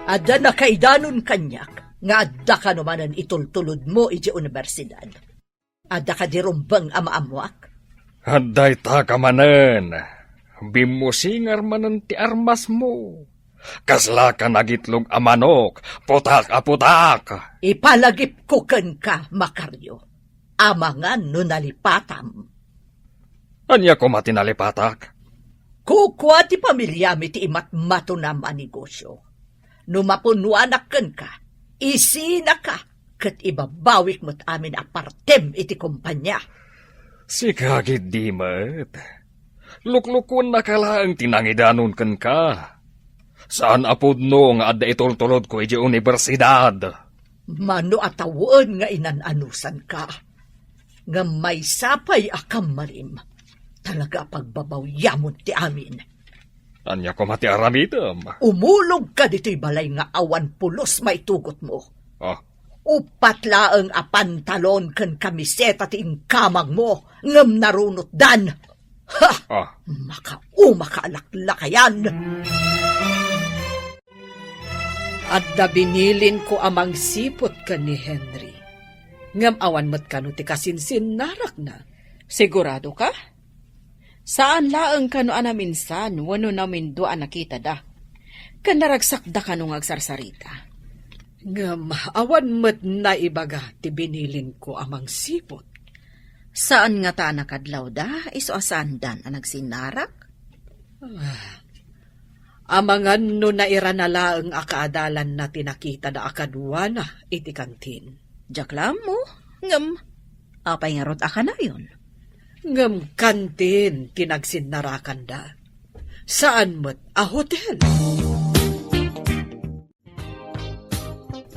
Adda nakaidanon kaniak nga adda kano manen itultulodmo idiay universidad. Adda kadi rumbeng a maammoak? Adda ita ka manen. Bimmusingar manen ti armasmo. Kasla ka nagitlog a manok, putak a putak. Ipalagipko kenka, Macario. Amangan no nalipatam. Ania koma ti nalipatak? Kukua ti pamiliami ti imatmatonam a negosio. No mapunnoanak kenka, isinaka ket ibabawik met amin a partem iti kompania. Sika ketdi met. Luklukuennaka laeng ti nangidanon kenka. Saan a pudno nga adda itultulodko idiay universidad. Mano a tawen nga inan-anusanka. Ngem maysa pay a kammalim, talaga a pagbabawyamon ti amin. Ania koma ti aramidem? Umulogka ditoy balay nga awan pulos maitugotmo. Ah. Uppat laeng a pantalon ken kamiseta ti inkamangmo, ngem narunotdan. Ha! Ah. Makauma ka a laklakayan! Adda binilinko a mangsiput ken ni Henry. Ngem awan met kano ti kasinsinnarakna. Sigurado ka? Saan laeng kano a naminsan wenno namindua a nakitada. Ken naragsakda kano nga agsarsarita. Ngem awan met naibaga ti binilinko a mangsiput. Saan ngata a nakadlawda, isu a saandan a nagsinnarak? Ah, amangan no nairana laeng a kaadalanna ti nakitada a kaduana iti kantin. Diak la ammo, ngem apay ngarud a kanayon? Ngem kantin ti nagsinnarakanda. Saan met a hotel?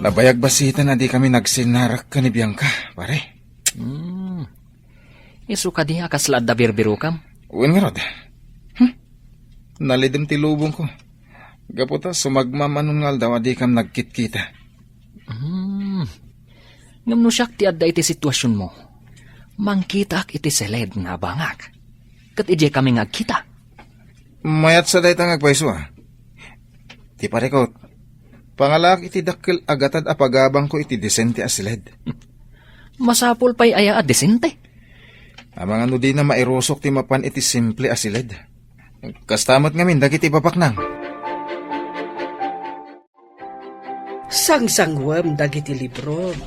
Nabayag basiten a di kami nagsinnarak ken ni Bianca, pare. Hmm. Isu kadi a kasla adda birbirokam? Wen ngarud. Hmm. Nalidem ti lubongko. Gapu ta sumagmamano nga aldaw a dikam nagkitkita. Hmm. Ngem no siak ti adda iti situasionmo, mangkitaak iti siled nga abangak. Ket idiay kami nga agkita. Mayat sa dayta nga agpayso, a. Ti parikot, pangalaak iti dakkel a gatad a pagabangko iti disente a siled. Masapul pay aya a disente? Amangan no dina mairusok ti mapan iti simple a siled. Kasta met ngamin dagiti papaknang. Sangsangwem dagiti librom,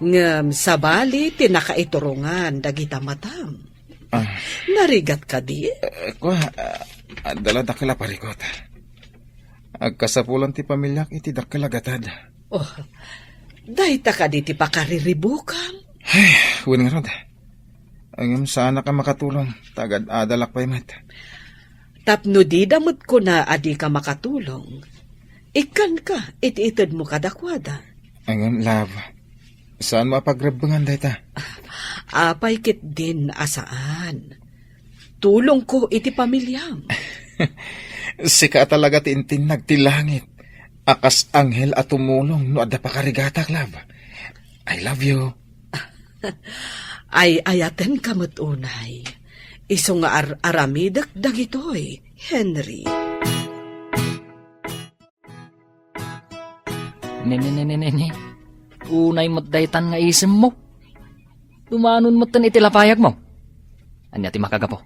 ngem sabali ti nakaiturongan dagita matam. Ah. Narigat kadi? Eh, kua, ah, adda la dakkel a parikot. Agkasapulan ti pamiliak iti dakkel a gatad. Oh, dayta kadi ti pakariribukam? Ay, wen ngarud. Ngem saanak a makatulong, ta agad-adalak pay met. Tapno dida met kuna a dika makatulong, ikkanka iti itedmo kadakuada. Ngem, love, saanmo a pagrebbengan dayta? Apay ketdin a saan? Tulongko iti pamiliam. Sika a talaga ti intinnag ti langit a kas anghel a tumulong no adda pakarigatak, love. I love you. Ay-ayatenka met unay. Isu nga ar-aramidek dagitoy, Henry. Ne, ne, ne, ne, ne, ne. Unay met daytan nga isemmo. Dumanon metten iti lapayagmo. Ania ti makagapu?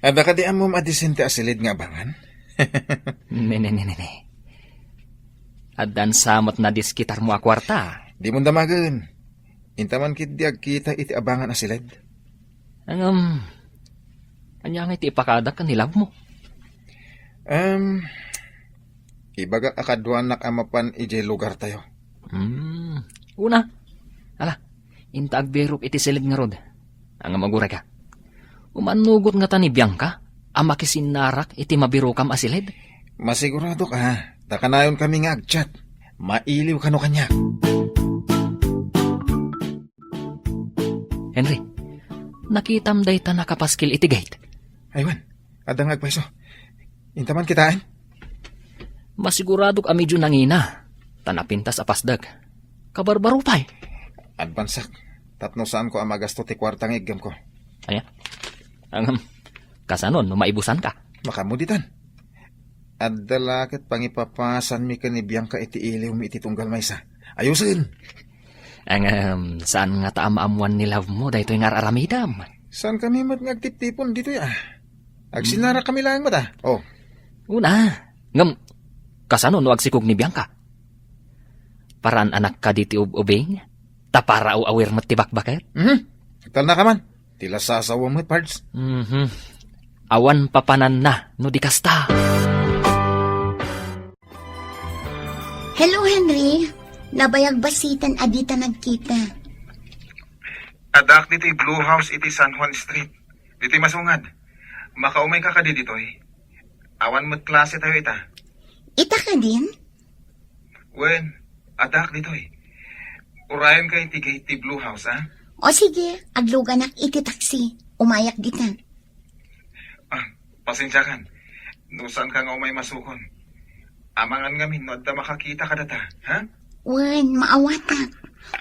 Adda kadi ammom a disente a silid nga abangan? Ne, ne, ne, ne, ne. Addan sa met nadiskitarmo a kuarta. Di mon damagen. Inta man ketdi agkita iti abangan a siled. Ngem, ania ngay ti ipakadak ken ni love mo? Em, ibagak a kaduanak a mapan idiay lugartayo. Hmm, una. Ala, inta agbirok iti siled ngarud. Ngem, agurayka. Umannugot ngata ni Bianca a makisinnarak iti mabirokam a siled? Masiguradok a, ta kanayonkami nga agchat. Mailiw kano kaniak. Henry, nakitam dayta nakapaskil iti gate? Ay wen, adda nga agpayso. Intaman kitaen? Masiguradok a medyo nangina, ta napintas a pasdek. Kabarbaro pay. Advansak, tapno saanko a magasto ti kuarta nga iggemko. Aya? Ngem, kasano no maibusanka? Makaammo ditan. Adda la ket pangipapasanmi ken ni Bianca iti iliwmi iti tunggal maysa. Ayusen! Ngem, saan ngata a maammoan ni love mo daytoy nga ar-aramidem? Saankami met nga agtiptipon ditoy, a. Agsinnarakami laeng met, a. Oh. Una, ngem, kasano no agsikog ni Bianca? Paraan anak kadi ti ub-ubing? Ta para aw-awir met ti bakbaket? Mhm. Talna ka man. Ti lasasawam met, Pards. Mhm. Awan papananna no di kasta. Hello, Henry. Nabayag bassiten a dita nagkita. Addaak ditoy Blue House iti San Juan Street. Ditoy masungad. Makaumayka kadi ditoy? Awan met klase tayo ita. Ita kadin? Wen, addaak ditoy. Urayenka iti gate ti Blue House, a? O sige, agluganak iti taxi. Umayak dita. Ah, pasensiakan. No saanka nga umay masukon. Amangan ngamin no adda makakita kadata, ha? Wen, maawatak.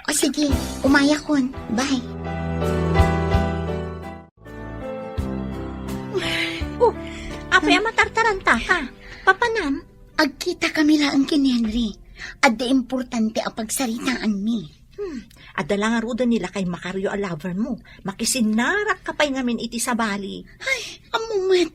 O sige, umayakon. Bye. Oh, apay a matartaranta ka? Papanam? Agkita kami laeng ken ni Henry. Adda importante a pagsaritaanmi. Hmm, adda la ngaruden ni lakay Macario a lover mo. Makisinnarak ka pay ngamin iti sabali. Ay, ammo met.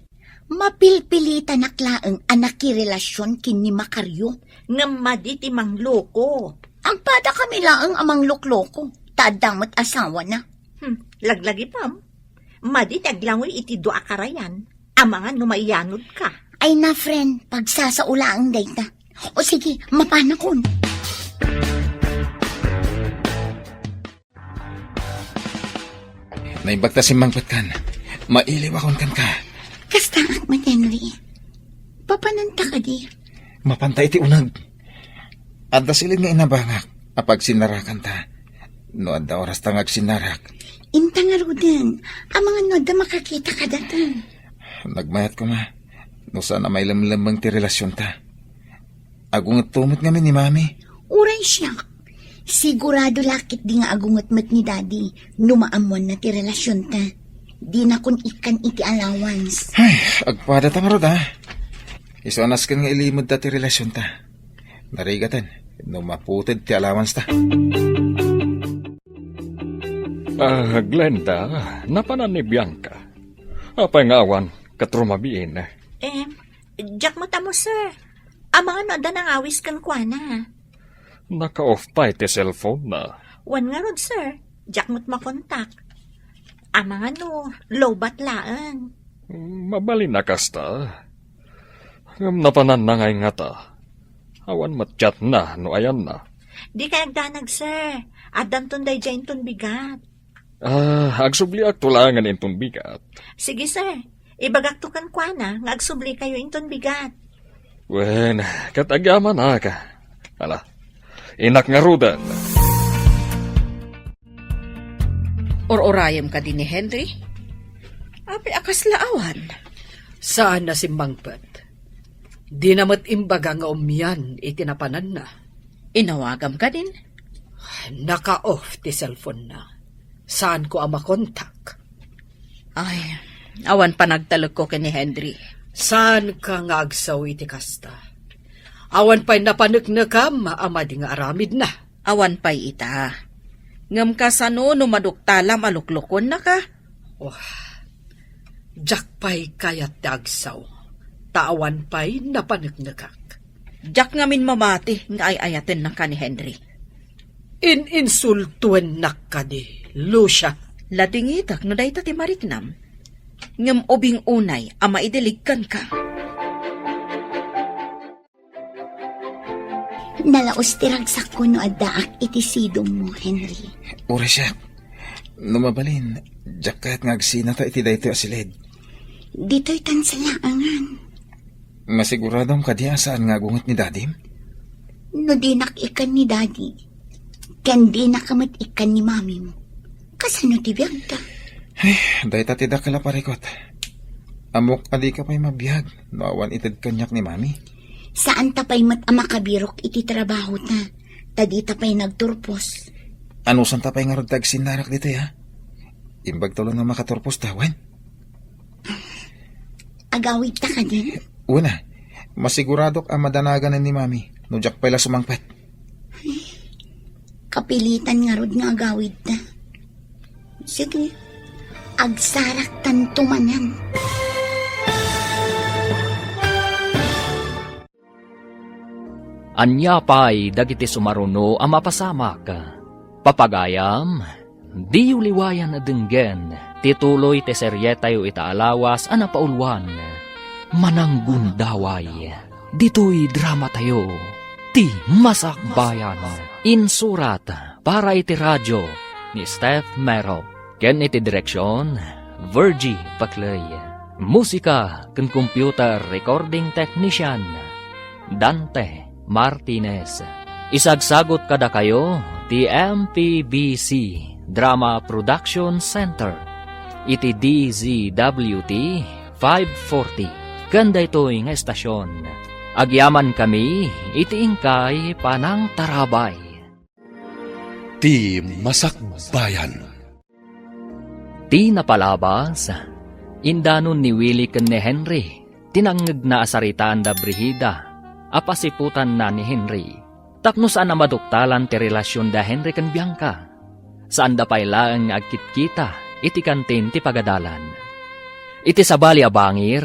Mapilpilitanak laeng a nakirelasion ken ni Macario. Ngem madi ti mangloko. Agpada kami laeng a manglokloko. Ta adda met asawana. Hmm, laglagipem. Madi ti aglangoy iti dua a karayan. Amangan no maiyanodka. Ay na, friend, pagsasao laeng dayta. O sige, mapanakon. Naimbag ta simmangpetkan. Mailiwakon kenka. Kastaak met, Henry. Papananta kadi? Mapanta iti uneg. Adda siled nga inabangak a pagsinnarakanta. No adda orasta nga agsinnarak. Inta ngaruden, amangan no adda makakita kadata. Nagmayat koma, no saan a mailemlemmeng ti relasionta. Agungetto met ngamin ni Mami. Uray siak. Sigurado la ketdi nga agunget met ni Daddy no maammoanna ti relasionta. Dinakon ikkan iti allowance. Ay, agpada ta ngarud, a. Isu a nasken nga ilimedda ti relasionta. Narigaten no maputed ti allowance ta. Ah, Glenda, napanan ni Bianca. Apay nga awan ket rumabiin? Em, diak met ammo, sir. Amangan no adda nangawis kenkuana. Naka-off pay ti cellphone na. Wen ngarud, sir. Diak met makontak. Amangan no lowbat laeng. Mabalin a kasta. Ngem napananna ngay ngata. Awan met chatna no ayanna. Dikay agdanag, sir. Addanton daydiay inton bigat. Ah, agsubliakto laengen inton bigat. Sige, sir. Ibagakto kenkuana nga agsublikayo inton bigat. Wen, ket agyamanak. Ala, innak ngaruden. Or-orayem kadi ni Henry? Apay a kasla awan? Saan a simmangpet. Dina met imbaga nga umian iti napananna. Inawagam kadin? Naka-off ti cellphone na. Saanko a makontak. Ay, awan panagtalekko ken ni Henry. Saanka nga agsao iti kasta? Awan pay napaneknekam a madi nga aramidna. Awan pay ita. Ngem kasano no maduktalam a luklukonnaka? Oh, diak pay kayat ti agsao, ta awan pay napaneknekak. Diak ngamin mamati nga ay-ayatennaka ni Henry. In-insultuennak kadi, Lucia? Ladingitak no dayta ti mariknam. Ngem ubing unay a maidiligkanka. Nalaus ti ragsakko no addaak iti sidongmo, Henry. Uray siak. No mabalin, diak kayat nga agsinata iti daytoy a siled. Ditoy tan salaangan. Masiguradom kadi a saan nga agunget ni Dadim? No dinak ikkan ni Daddy, ken dinak met ikkan ni Mamim, kasano ti biagda? Ay, dayta ti dakkel a parikot. Ammok a dika pay mabiag no awan ited kaniak ni Mami. Saanta pay met a makabirok iti trabahota, ta dita pay nagturpos. Anusanta pay ngarud ti agsinnarak ditoy, ha? Imbag ta ulo nga makaturpos ta, wen? Agawidta kadi? Wen a, masiguradok a madanaganen ni Mami no diak pay la sumangpet. Kapilitan ngarud nga agawidta. Sige, agsaraktanto manen. Ania pay dagiti sumaruno a mapasamak? Papagayam, diyo liwayan a denggen ti tuloy ti serietayo ita a lawas a napauluan, Mananggundaway. Ditoy dramatayo, Ti Masakbayan. Insurat para iti radio ni Steph Mero. Ken iti direksion, Virgie Paclay. Musika ken computer recording technician, Dante Martinez. Isagsagut kadakayo ti M P B C Drama Production Center iti D Z W T five forty. Ken daytoy nga estasion, agyamankami iti inkay panangtarabay. Ti Masakbayan. Ti napalabas, indanon ni Willie ken ni Henry ti nangngegna a saritaan da Brigida a pasiputanna ni Henry. Tapno saan a maduktalan ti relasion da Henry ken Bianca, saanda pay laeng nga agkitkita iti kantin ti pagadalan. Iti sabali a bangir,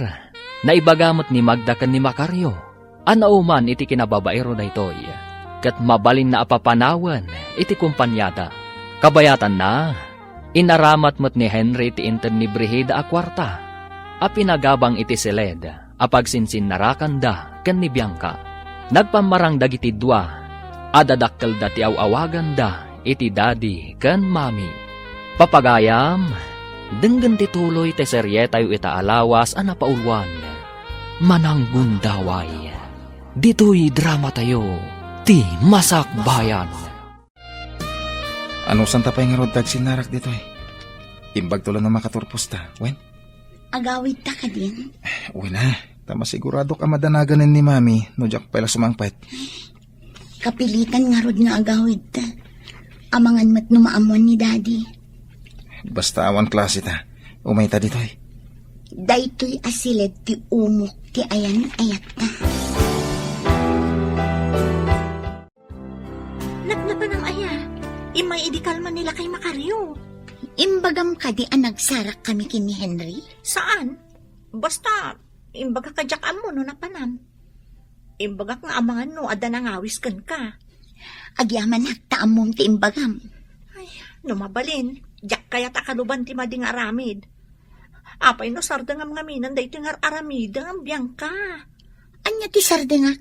naibaga met ni Magda ken ni Macario a nauman iti kinababaero daytoy, ket mabalinna a papanawen iti kompaniada. Kabayatanna, inaramat met ni Henry ti inted ni Brigida a kuarta a pinagabang iti siled a pagsinsinnarakanda ken ni Bianca. Nagpammarang dagiti dua a dadakkelda ti aw-awaganda iti Daddy ken Mami. Papagayam, denggen ti tuloy ti serietayo ita a lawas a napauluan, Mananggundaway. Ditoy dramatayo, Ti Masakbayan. Anusanta pay ngarud ti agsinnarak ditoy? Imbagto la no makaturpos ta, wen? Agawidta kadin? Wen a, ta masiguradok a madanaganen ni Mami no diak pay la sumangpet. Kapilitan ngarud nga agawidta. Amangan met no maammuan ni Daddy. Basta awan klase ta, umayta ditoy. Daytoy a siled ti umok ti ayan-ayatta. Napnapanam aya? Immay idi kalman ni lakay Macario. Imbagam kadi a nagsarakkami ken ni Henry? Saan? Basta, imbagak a diak ammo no napanam. Imbagak nga amangan no adda nangawis kenka. Agyamanak ta ammom ti imbagam. Ay, no mabalin, diak kayat a kaluban ti madi nga aramid. Apay no sardengam ngamin daytoy nga ar-aramidem, Bianca? Ania ti sardengak?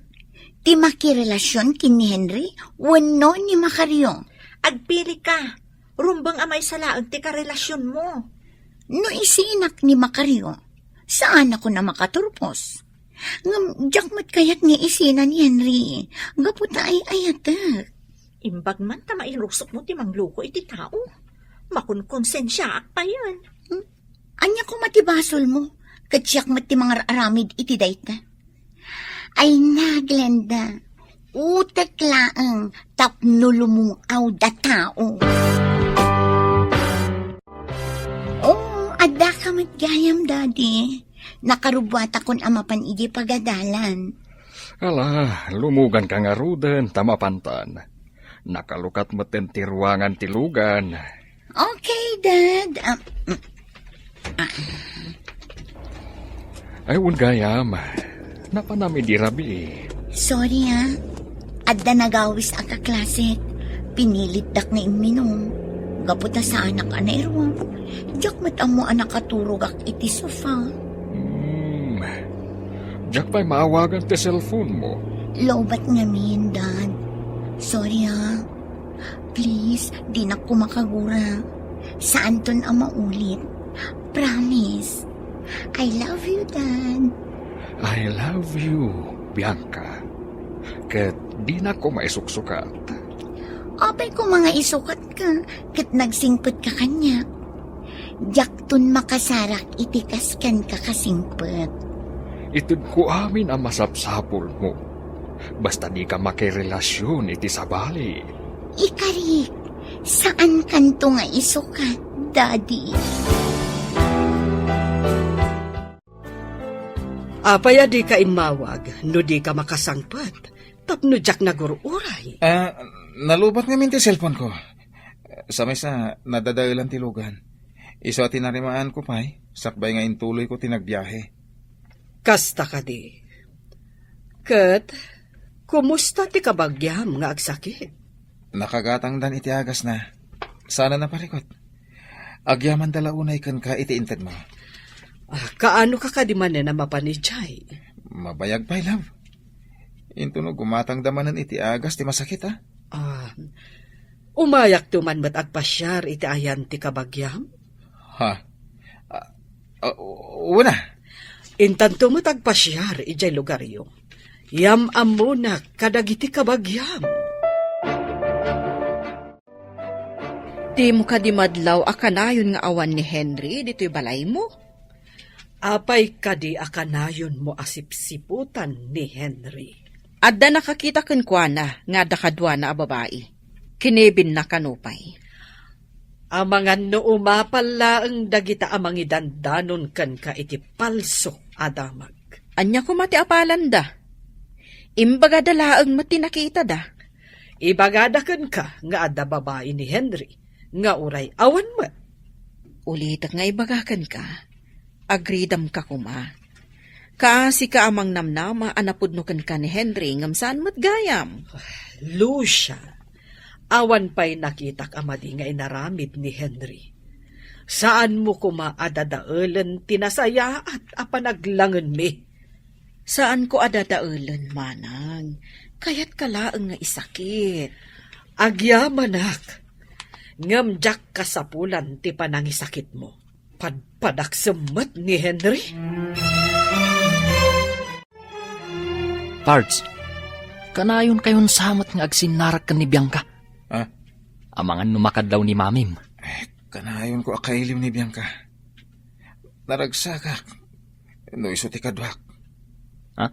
Ti makirelasion ken ni Henry wenno ni Macario? Agpili ka. Rumbeng a maysa laeng ti karelasionmo. No isinak ni Macario, saanakon a makaturpos. Ngem diak met kayat nga isina ni Henry, gapu ta ay-ayatek. Imbag man ta mairusokmo ti mangloko iti tao. Makonkonsensiaak payen. Hmm? Ania koma ti basolmo? Ket siak met ti mangar-aramid iti dayta. Ay na, Glenda, utek laeng tapno lumung-aw da tao. Oo, addaka met gayam, Daddy. Nakarubbuatakon a mapan idiay pagadalan. Ala, lumuganka ngaruden ta mapantan. Nakalukat metten ti ruangan ti lugan. Okay, Dad. Ah, mm, ah. Ay, wen gayam. Napanam idi rabii. Sorry, ah. Adda nagawis a kaklasek. Pinilitdak nga imminum. Gapu ta saanak a nairuam. Diak met ammo a nakaturogak iti sofa. Hmm. Diak pay maawagan ti cellphone mo. Lowbat ngamin, Dad. Sorry, ah. Please, dinak koma kagura. Saanton a maulit. Promise. I love you, Dad. I love you, Bianca. Ket dinak koma isuksukat. Apay koma nga isukatka, ket nagsingpetka kaniak. Diakton makasarak iti kas kenka kasingpet. Itedko amin a masapsapulmo. Basta dika makirelasion iti sabali. Ikarik, saankanto nga isukat, Daddy. Apay a dika immawag no dika makasangpet tapno diak nagur-uray? Ah, nalubat ngamin ti cellphone ko. Sa maysa, nadadaelan ti lugan. Isu a tinarimaanko pay, sakbay nga intuloyko ti nagbiahe. Kasta kadi. Ket, kumusta ti kabagiam nga agsakit? Nakagatangdan iti agasna. Saanen a parikut. Agyamanda la unay kenka iti intedmo. Ah, kaanoka kadi manen a mapan idiay? Mabayag pay, love. Intono gumatangda manen iti agas ti masakit, a. Ah, umayakto man met agpasiar iti ayan ti kabagiam? Ha? Ah, ah, una. Intanto met agpasiar idiay lugaryo. Yam-ammonak kadagiti kabagiam. Dimo kadi madlaw a kanayon nga awan ni Henry ditoy balaymo? Apay kadi a kanayonmo a sipsiputan ni Henry? Adda nakakita kenkuana nga adda kaduana a babai. Kinibinna kano pay. Amangan no umapal laeng dagita a mangidandanon kenka iti palso a damag. Ania koma ti apalanda? Imbagada laeng met ti nakitada. Ibagada kenka nga adda babai ni Henry nga uray awan met. Ulitek nga ibaga kenka, agridamka koma. Kaasika a mangnamnama a napudno kenka ni Henry ngem saan met gayam. Lucia, awan pay nakitak a madi nga inaramid ni Henry. Saanmo koma a dadaelen ti nasayaat a panaglangenmi. Saanko a dadaelen, manang. Kayatka laeng nga isakit. Agyamanak, ngem diak kasapulan ti panangisakitmo. Padpadaksem met ni Henry. Pards, kanayonkayon sa met nga agsinnarak ken ni Bianca. Ha? Amangan no makadlaw ni Mamim. Eh, kanayonko a kailiw ni Bianca. Naragsakak no isu ti kaduak. Ha?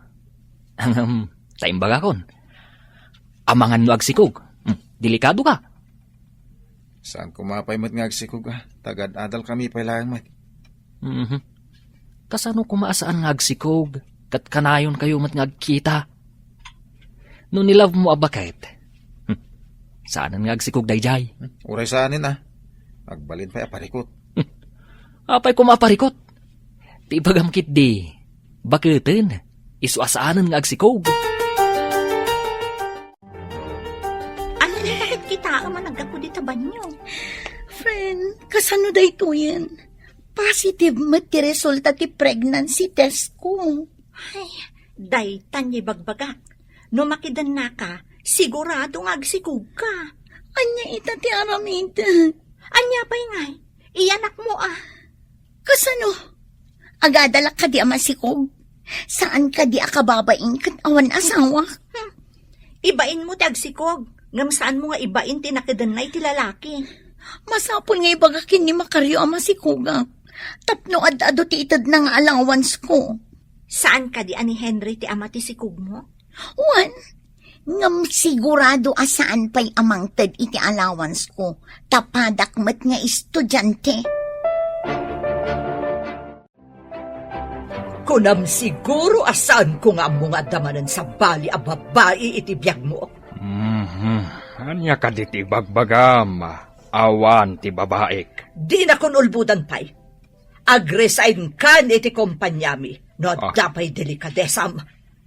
Ngem, ta imbagakon. Amangan no agsikog. Hmm, delikado ka. Saan koma pay met nga agsikog, a? Tagad-adal kami pay laeng met. Mhm. Kasano koma a saan nga agsikog, ket kanayonkayo met nga agkita? No ni love mo a baket, hmm, saanen nga agsikog daydiay? Hmm, uray saanen, a. Agbalin pay a parikut. Hmm. Apay koma a parikut? Ti ibagam ketdi, baketen, isu a saanen nga agsikog. Ania ket kitaem a naggapu dita banio? Friend, kasano daytoyen? Positive met ti resulta ti pregnancy test ko. Ay, daytan nga ibagbagak. No makidennaka, sigurado nga agsikogka. Ania ita ti aramidek? Ania pay ngay? Iyanakmo a. Kasano? Agadalak kadi a masikog? Saan kadi a kababain ket awan asawa? Hmm. Ibainmo ti agsikog, ngem saanmo nga ibain ti nakedenna iti lalaki. Masapul nga ibagak ken ni Macario a masikogak. Tapno ad-adu ti itedna nga allowance ko. Saan kadi a ni Henry ti ama ti sikogmo? Wen, ngem sigurado a saan pay a mangted iti allowance ko, ta padak met nga estudiante. Kunam siguro a saanko nga ammo nga adda manen sabali a babai iti biagmo. Mhm. Ania kadi ti ibagbagam? Awan ti babaik. Dinakon ulbodan pay. Agresign kan iti kompaniami no adda pay delikadesam.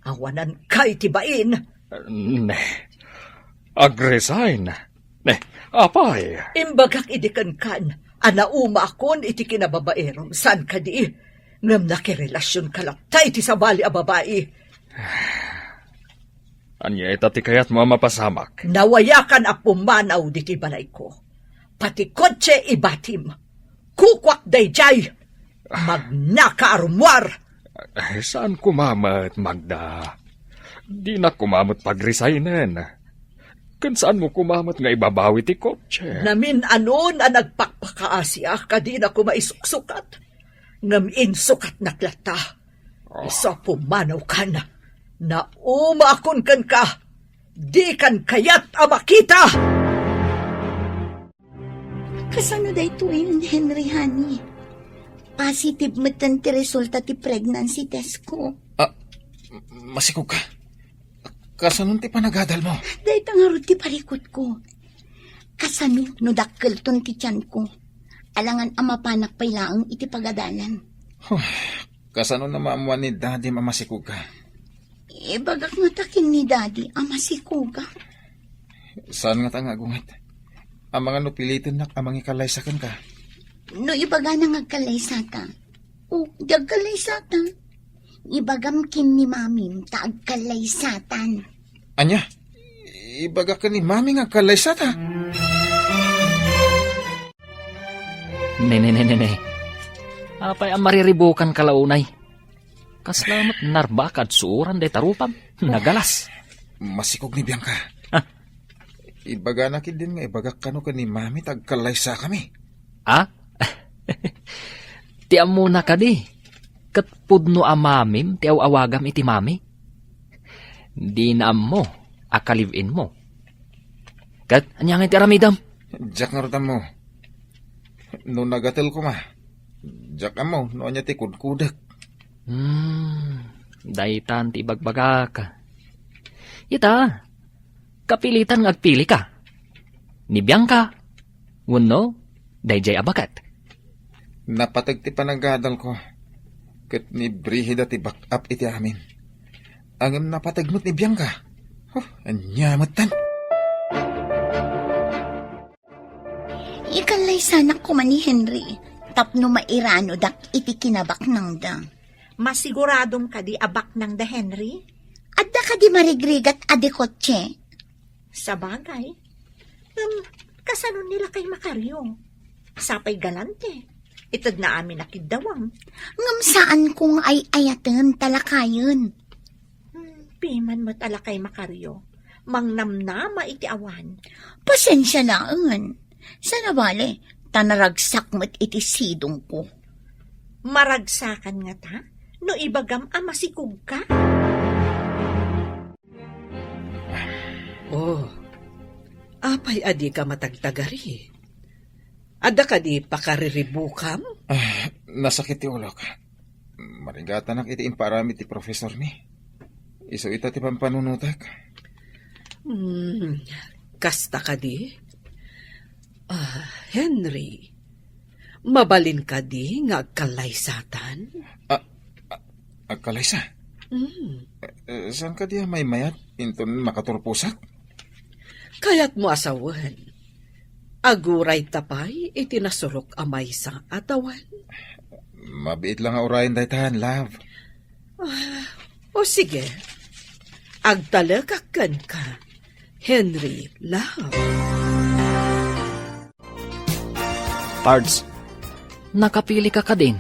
Awananka iti bain. Ne. Agresign? Ne, apay? Imbagak idi kenkan a naumaakon iti kinababaeram, saan kadi? Ngem nakirelasionka latta iti sabali a babai. Ania ita ti kayatmo a mapasamak? Nawayakan a pumanaw ditoy balayko. a ti kotse ibatim. Kukuak daydiay. Magnaka a rummuar. Eh, saan koma met, Magda? Dinak koma met pagresignen. Ken saanmo koma met nga ibabawi ti kotse? Namin-anon a nagpakpakaasiak a dina koma isuksukat. Ngem insukatnak latta. Oh. Isu a pumanawkan. Naumaakon kenka. Dikan kayat a makita! Kasano daytoyen, Henry, honey? Positive metten ti resulta ti pregnancy test ko. Ah, masikog ka? Kasano ti panagadal mo? Dayta ngarud ti parikut ko. Kasano no dakkelton ti tiyan ko? Alangan a mapanak pay laeng iti pagadalan. Huh, kasano na maammuan ni Daddy a masikog ka? Ibagak ngata ken ni Daddy a masikog ka. Saan ngata nga agunget? Amangan no pilitennak a mangikallaysa kenka. No ibagana nga agkallaysata, o, di agkallaysata. Ibagam ken ni Mamim ta agkallaysatan. Ania? Ibagak ken ni Mami nga agkallaysata. Ne, ne, ne, ne, ne. Apay a mariribukan ka la unay? Kasla met narbakad suuran dayta rupam. Nagalas. Masikog ni Bianca. Ah. Ibagana ketdin nga ibagak kano ken ni Mami ta agkallaysakami. Ah? Ti ammona kadi, ket pudno a Mamim ti aw-awagam iti Mami. Dina ammo a ka-live-in mo. Ket ania ngay ti aramidem? Diak ngarud ammo. No nagatel koma, diak ammo no ania ti kudkudek. Hmm, daytan ti ibagbagak. Ita, kapilitan nga agpili ka. Ni Bianca, wenno daydiay a baket. Napateg ti panagadal ko, ket ni Brigida ti back-up iti amin. Ngem napateg met ni Bianca. Huh, ania metten? Ikallaysanak koma ni Henry tapno mairanodak iti kinabaknangda. Masiguradom kadi a baknangda, Henry? Adda kadi marigrigat a di kotse? Sabagay. Ngem, kasano ni lakay Macario? Sapay galante. Itedna amin a kiddawam. Ngem saanko nga ay-ayaten ta lakayen. Hmm, piman met a lakay Macario. Mangnamnama iti awan. Pasensia laengen. Saan a bale, ta naragsak met iti sidongko. Maragsakan ngata no ibagam a masikog ka? Oh, apay a dika matagtagari? Adda kadi pakariribukam? Ah, nasakit ti ulok. Marigatanak iti impaaramid ti profesormi. Isu ita ti pampanunotek. Hmm, kasta kadi? Ah, Henry, mabalin kadi nga agkallaysatan? Ah, ah, agkallaysa? Hmm. Eh, saan kadi a maymayat inton makaturposak? Kayatmo a sawen, aguray ta pay iti nasurok a maysa a tawen? Mabiit la nga urayen daytan, love. Ah, o sige. Agtalekak kenka, Henry, love. Pards, nakapili ka kadin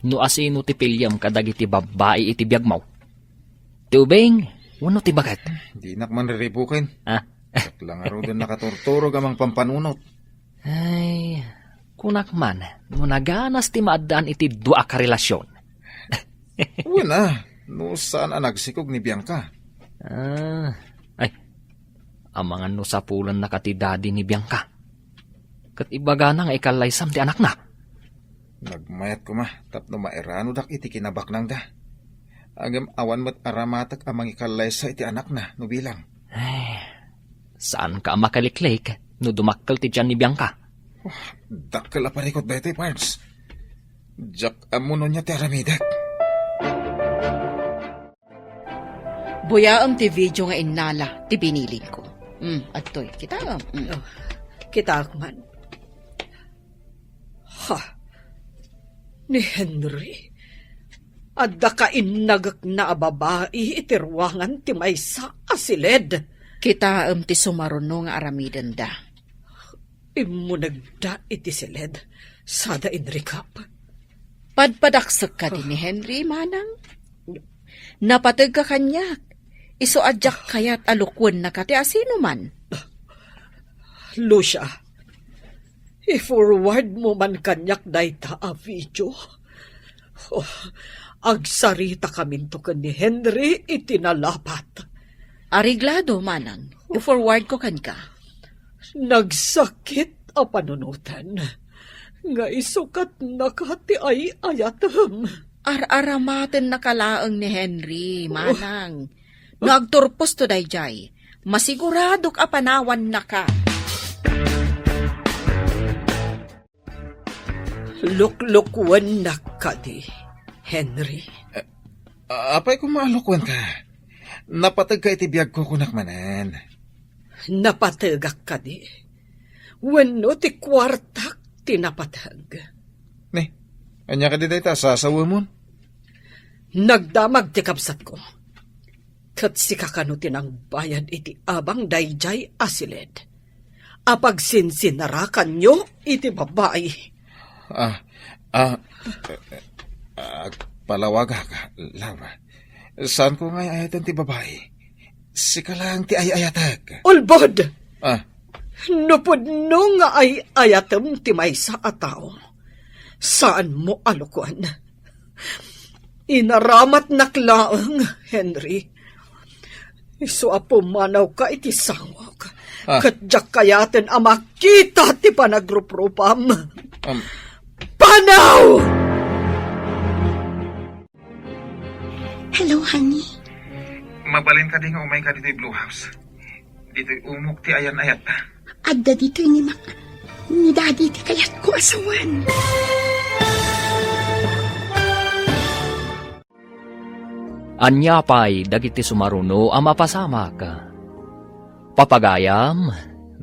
no asino ti piliam kadagiti babbai iti biagmo? Ti ubing wenno ti baket? Dinak man riribuken. Ah. Diak la ngaruden nakaturturog a mangpampanunot. Ay, kunak man, no naganas ti maaddaan iti dua a karelasion. Wen a, no saan a nagsikog ni Bianca. Ah, ay, amangan no sapulennaka ti dadi ni Bianca. Ket ibagana nga ikallaysam ti anakna. Nagmayat koma tapno mairanodak iti kinabaknangda. Ngem awan met aramatek a mangikallaysa iti anakna no bilang. Ay, saanka a makaliklik no dumakkel ti tian ni Bianca. Oh, dakkel a parikut daytoy, Pards. Diak ammo no ania ti aramidek. Buyaem ti video nga innala ti binilin ko. Mm, adtoy. Kitaem? Mm. Oh, kitaek man. Ha? Ni Henry? Adda kainnagekna a babai iti ruangan ti maysa a siled. Kitaem ti sumaruno nga aramidenda. Immunegda iti siled, sada inrikap. Padpadaksek kadi ni Henry, manang? Napategka kaniak. Isu a diak kayat a lukuennaka ti asinoman. Lucia, i-forward mo man kaniak dayta a video. Oh, agsaritakaminto ken ni Henry iti nalapat. Areglado, manang. I-forward ko kenka. Nagsakit a panunoten nga isukatnaka ti ay-ayatem. Ar-aramatennaka laeng ni Henry, manang. No agturposto daydiay, masiguradok a panawannaka. Luklukuennak kadi, Henry. Apay koma a lukuenka? Napategka iti biagko, kunak manen. Napategak kadi? Wenno ti kuartak ti napateg? Ni, ania kadi dayta a sasawemon? Nagdamag ti kabsatko. Ket sika kano ti nangbayad iti abang daydiay a siled a pagsinsinarakanyo iti babai? Ah, ah, agpalawagak, Laura. Saanko nga ay-ayaten ti babai. Sika lang ti ay-ayatek. Ulbod! Ah. No pudno nga ay-ayatem ti maysa a tao, saanmo a lukuen. Inaramatnak laeng, Henry. Isu a pumanawka iti sangok. Ah. Ket diak kayaten a makita ti panagruprupam. Um. Panaw! Hello, honey. Mabalin kadi nga umayka ditoy Blue House? Ditoy umok ti ayan-ayatta. Adda ditoy ni Mac, ni Daddy ti kayatko a sawen. Ania pay dagiti sumaruno a mapasamak? Papagayam,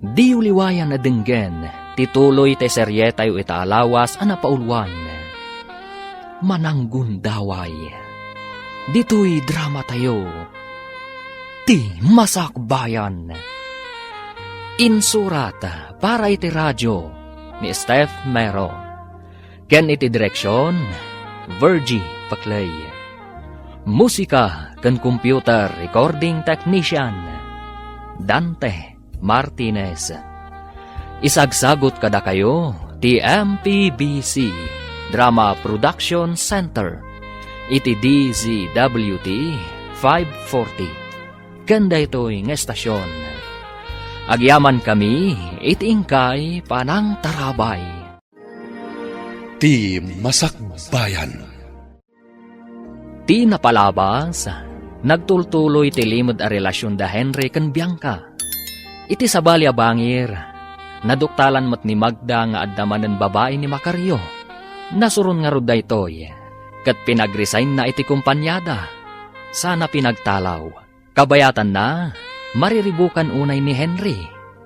diyo liwayan a denggen ti tuloy ti serietayo ita a lawas a napauluan, Mananggundaway. Ditoy dramatayo, Ti Masakbayan. Insurat para iti radio ni Steph Mero. Ken iti direksion, Virgie Paclay. Musika ken computer recording technician, Dante Martinez. Isagsagut kadakayo ti M P B C Drama Production Center iti D Z W T five forty. Ken daytoy nga estasion, agyamankami iti inkay panangtarabay. Ti Masakbayan. Ti napalabas, nagtultuloy ti limed a relasion da Henry ken Bianca. Iti sabali a bangir, naduktalan met ni Magda nga adda manen babai ni Macario. Nasuron ngarud daytoy, ket pinag-resignna iti kompaniada. Sana pinagtalaw. Kabayatanna, mariribukan unay ni Henry.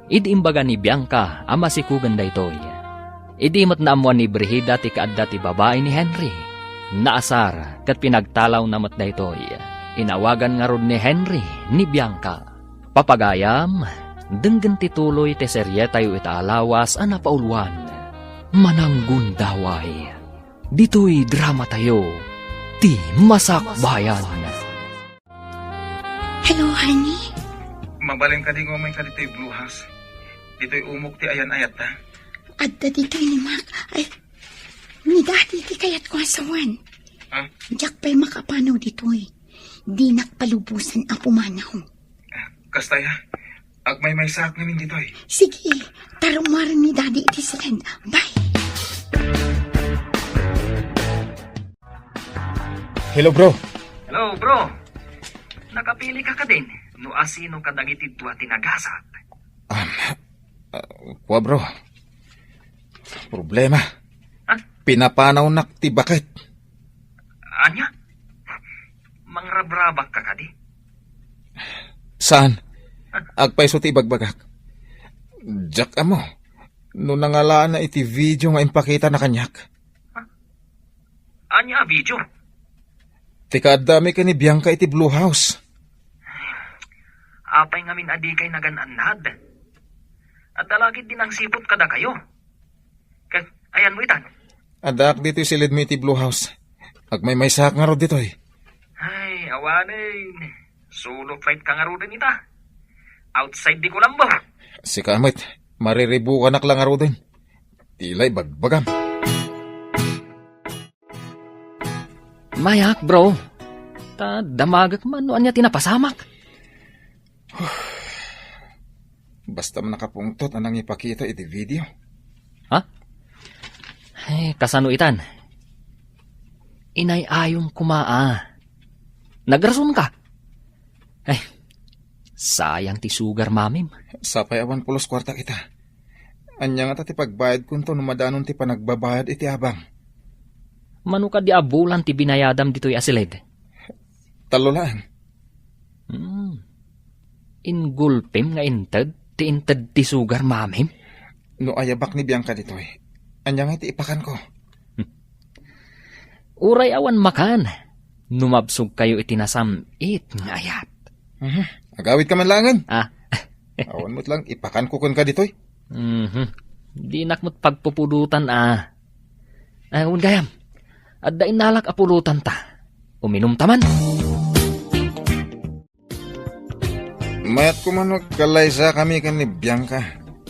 Idi imbaga ni Bianca a masikugen daytoy. Idi met naammuan ni Brigida ti kaadda ti babai ni Henry, naasar ket pinagtalawna met daytoy. Inawagan ngarud ni Henry ni Bianca. Papagayam, denggen ti tuloy ti serietayo ita a lawas a napauluan, Mananggundaway. Ditoy dramatayo, Ti Masakbayan. Hello, honey. Mabalin kadi nga umayka ditoy Blue House? Ditoy umok ti ayan-ayatta. Adda ditoy ni Mac. Ay, ni Daddy ti kayatko a sawen. Ah? Diak pay makapanaw ditoy. Dinak palubosan a pumanaw. Ah, kasta ya. Agmaymaysaak ngamin ditoy. Sige, tarumaren ni Daddy iti siled. Bye. Hello, bro. Hello, bro. Nakapili ka kadin no asino kadagiti dua ti nagasat? Um, uh, kua, bro. Problema. Ha? Pinapanawnak ti baket. Ania? Mangrabrabak ka kadi? Saan? Agpayso ti ibagbagak. Diak ammo no nangalaanna iti video nga impakitana kaniak. Ania a video? Ti kaaddami ken ni Bianca iti Blue House. Apay ngamin a dikay nagan-annad? Adda la ketdi nangsiput kadakayo. Ket ayanmo itan? Addaak ditoy silidmo iti Blue House. Agmaymaysaak ngarud ditoy. Ay, awanen. Solo flight ka ngaruden ita. Outside the Colombo. Sika met, mariribukanak la ngaruden. Ti la ibagbagam. Mayak, bro. Ta damagek man no ania ti napasamak. Basta man nakapungtot a nangipakita iti video. Ha? Eh, kasano itan? Inay-ayom koma a. Nagrasonka. Eh, sayang ti sugar mamim. Sapay awan pulos kuarta kita. Ania ngata ti pagbayadkonto no madanon ti panagbabayad iti abang? Mano kadi a bulan ti binayadam ditoy a silid? Tallo laeng. Hmm. Ingulpem nga inted ti inted ti sugar mamim? No ayabak ni Bianca ditoy, ania nga iti ipakanko? Uray awan makan, no mabsogkayo iti nasam-it nga ayat. Mhm. Agawidka man laengen. Ah. Awan met lang ipakanko kenka ditoy. Mhm. Dinak met pagpupudotan, ah. Ah, wen gayam, adda innalak a pulotanta. Uminumta man. Mayat koma no agkalaysakami ken ni Bianca.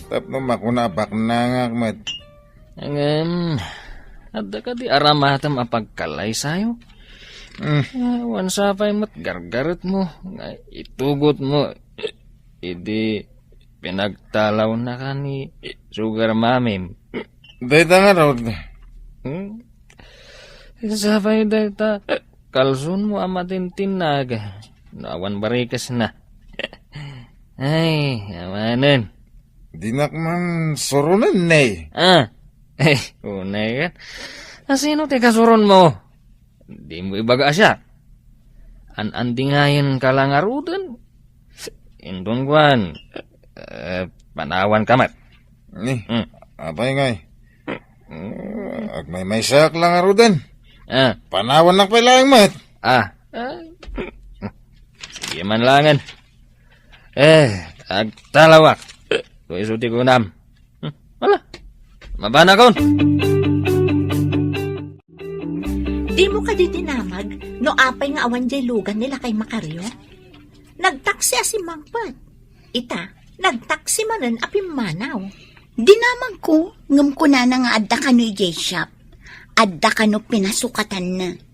Tapno makuna a baknangak met. Ngem, adda kadi aramatem a pagkalaysayo? Hmm. Awan sapay met gargaretmo nga itugotmo idi pinagtalawna ka ni Sugar Mamim. Dayta ngarud. Hmm? Sapay dayta kalsonmo a matintinnag no awan barikesna. Ay, awanen. Dinak man suronen, ne. Ah, eh, unay ka. Asino ti kasuronmo? Dimo ibaga a siak. An-andingayen ka la ngaruden. Inton kuan, eh, panawan ka met. Ni, hmm. Apay ngay? Hmm. Agmaymaysaak la ngaruden. Ah. Panawannak pay laeng met. Ah. Ah. Sige man laengen. Eh, agtalawak. Kua isu ti kunam. Hmm, ala, mabanakon. Dimo kadi dinamag no apay nga awan jay lugan ni Lakay Macario? Nagtaksi a simmangpet. Ita, nagtaksi manen a pimmanaw. Dinamagko, ngem kunana nga adda kano idiay shop. Adda kano pinasukatanna.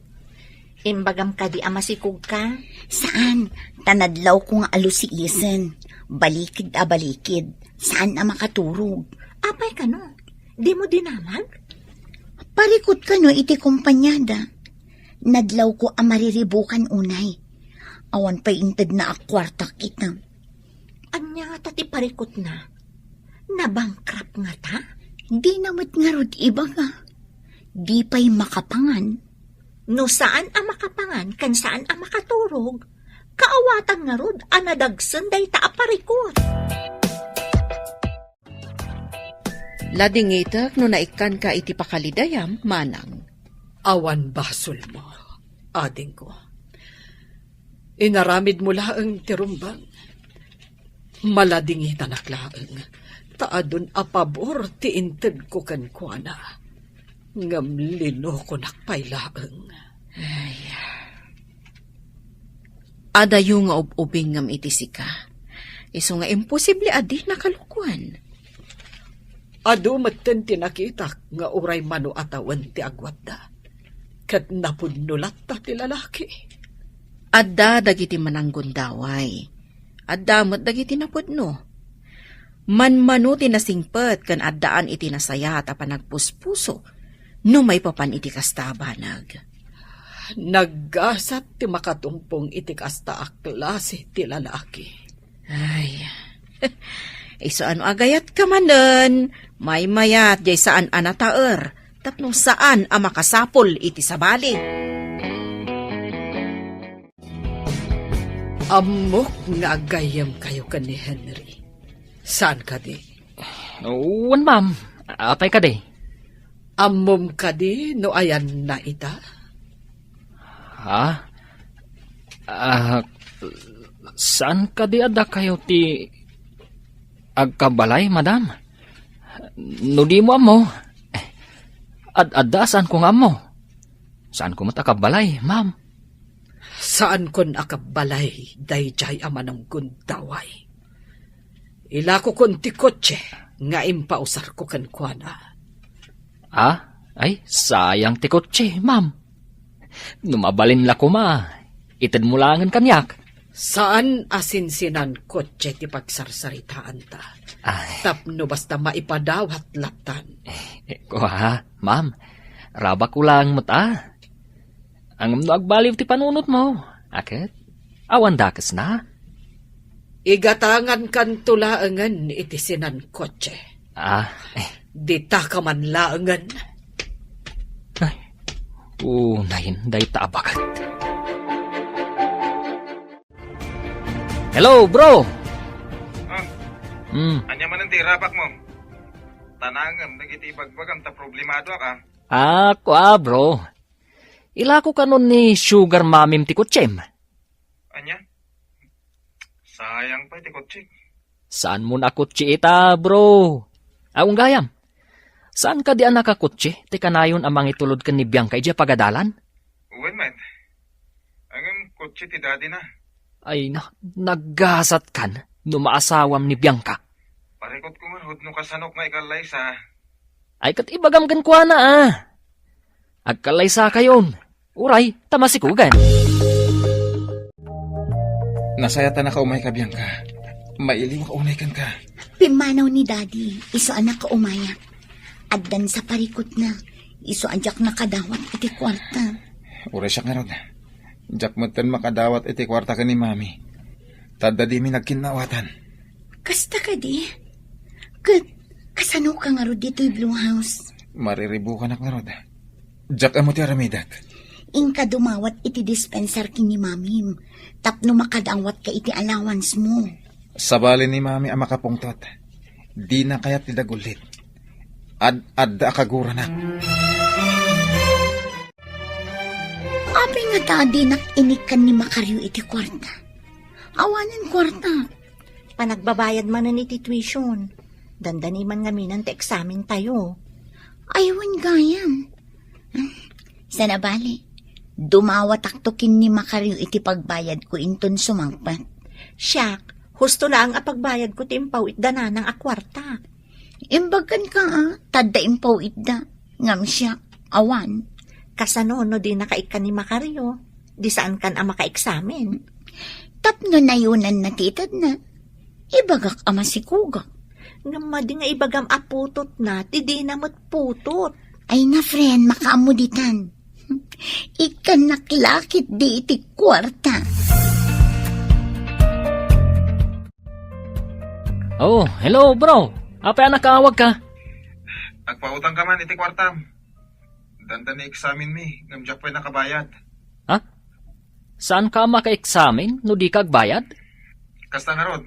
Imbagam kadi a masikogka? Saan, ta nadlawko nga alusiisen. Balikid a balikid. Saan a makaturog. Apay kano? Dimo dinamag? Parikut kano iti kompaniada. Nadlawko a mariribukan unay. Awan pay intedna a kuartak ita. Ania ngata ti parikutna? Nabankrupt ngata? Dina met ngarud ibaga. Di pay makapangan. No saan a makapangan ken saan a makaturog, kaawatan ngarud a nadagsen dayta a parikut. Ladingitek no naikkanka iti pakalidayam, manang. Awan basolmo, adingko. Inaramidmo laeng ti rumbeng. Maladingitanak laeng, ta adun a pabor ti intedko kenkuana. Ngem linokonak pay laeng. Ay. Adayo nga ub-ubing ngem iti sika. Isu nga imposible a di nakalukuan. Adu metten ti nakitak nga uray mano a tawen ti agwatda, ket napudno latta ti lalaki. Adda dagiti mananggundaway. Adda met dagiti napudno. Manmano ti nasingpet ken addaan iti nasayaat a panagpuspuso no maipapan iti kasta a banag. Naggasat ti makatungpong iti kasta a klase ti lalaki. Ay, isu a no agayatka manen, maymayat jay saan a nataer tapno saan a makasapul iti sabali. Ammok nga aggayyemkayo ken ni Henry. Saan kadi? Wen, ma'am. Apay kadi? Ammom kadi no ayanna ita? Ha? Ah, saan kadi a dakayo ti Agkabbalay, madam? No dimo ammo, ad-adda a saanko nga ammo. Saanko met a kabbalay, ma'am. Saankon a kabbalay daydiay a manunggundaway. Ilakokon ti kotse nga impausarko kenkuana. Ah? Ay, sayang ti kotse, ma'am. No mabalin la koma, itedmo laengen kaniak. Saan a sinsinan kotse ti pagsarsaritaanta. Ay. Tapno basta maipadawat lattan. Eh, kua, ma'am. Rabak ko laeng met a. Ngem no agbaliw ti panunotmo, a ket, awan dakesna. Igatangankanto laengen iti sinan kotse. Ah, eh. Dita ka man laengen. Ay, unayen dayta a baket. Hello, bro! Ah, Hmm. Ania manen ti irabakmo? Tanangem dagiti ibagbagam ta problemadoak, ah. Ah, kua, bro. Ilako kanon ni sugar mamim ti kutsem. Ania? Sayang pay ti kutsik. Saanmon a kutsi ita, bro? Aw, gayam. Saan kadi a nakakutsi ti kanayon a mangitulod ken ni Bianca idiay pagadalan? Wen met. Ngem kutsi ti daddy na. Ay na, naggasat kan no maasawam ni Bianca. Parikot ko ngarud no kasanok nga ikallaysa. Ay, ket ibagam kenkuana, ah. Agkallaysakayon. Uray, ta masikugan. Nasayat a nakaumayka, Bianca. Mailiwak unay kenka. Pimmanaw ni Daddy, isu a nakaumayak. Addan sa parikutna, isu a diak nakadawat iti kuarta. Uray siak ngarud. Diak metten makadawat iti kuarta ken ni Mami. Ta adda dimi nagkinnaawatan. Kasta kadi? Ket kasano ka ngarud ditoy Blue House? Mariribukanak ngarud. Diak ammo ti aramidek. Inka dumawat iti dispensar ken ni Mamim tapno makadawat ka iti allowance mo. Sabali ni Mami a makapungtot. Dina kayat ti dagullit. Ad-adda a kaguranak. Apay ngata a dinak inikkan ni Macario iti kuarta? Awanen kuarta. Panagbabayad manen iti tuition. Dandani man ngamin ti eksamen tayo. Ay, wen gayam. Sana bale, dumawatakto ken ni Macario iti pagbayadko inton sumangpet. Siak, husto laeng a pagbayadko ti impaw-itda nanang a kuarta. Imbag kenka, a, ta adda impaw-itda. Ngem siak, awan. Kasano no dinaka ikkan ni Macario? Di saankan a makaeksamen. Tapno nayonanna ti itedna, ibagak a masikugak. Ngem madi nga ibagam a putotna, ti dina met putot. Ay na, friend, makaammo ditan. Ikkannak la ketdi iti kuarta. Oh, hello, bro. Apay a nakaawagka? Agpautangka man iti kuartam. Dandani eksamenmi, ngem diak pay nakabayad. Ha? Saanka a makaeksamen no dika agbayad? Kasta ngarud.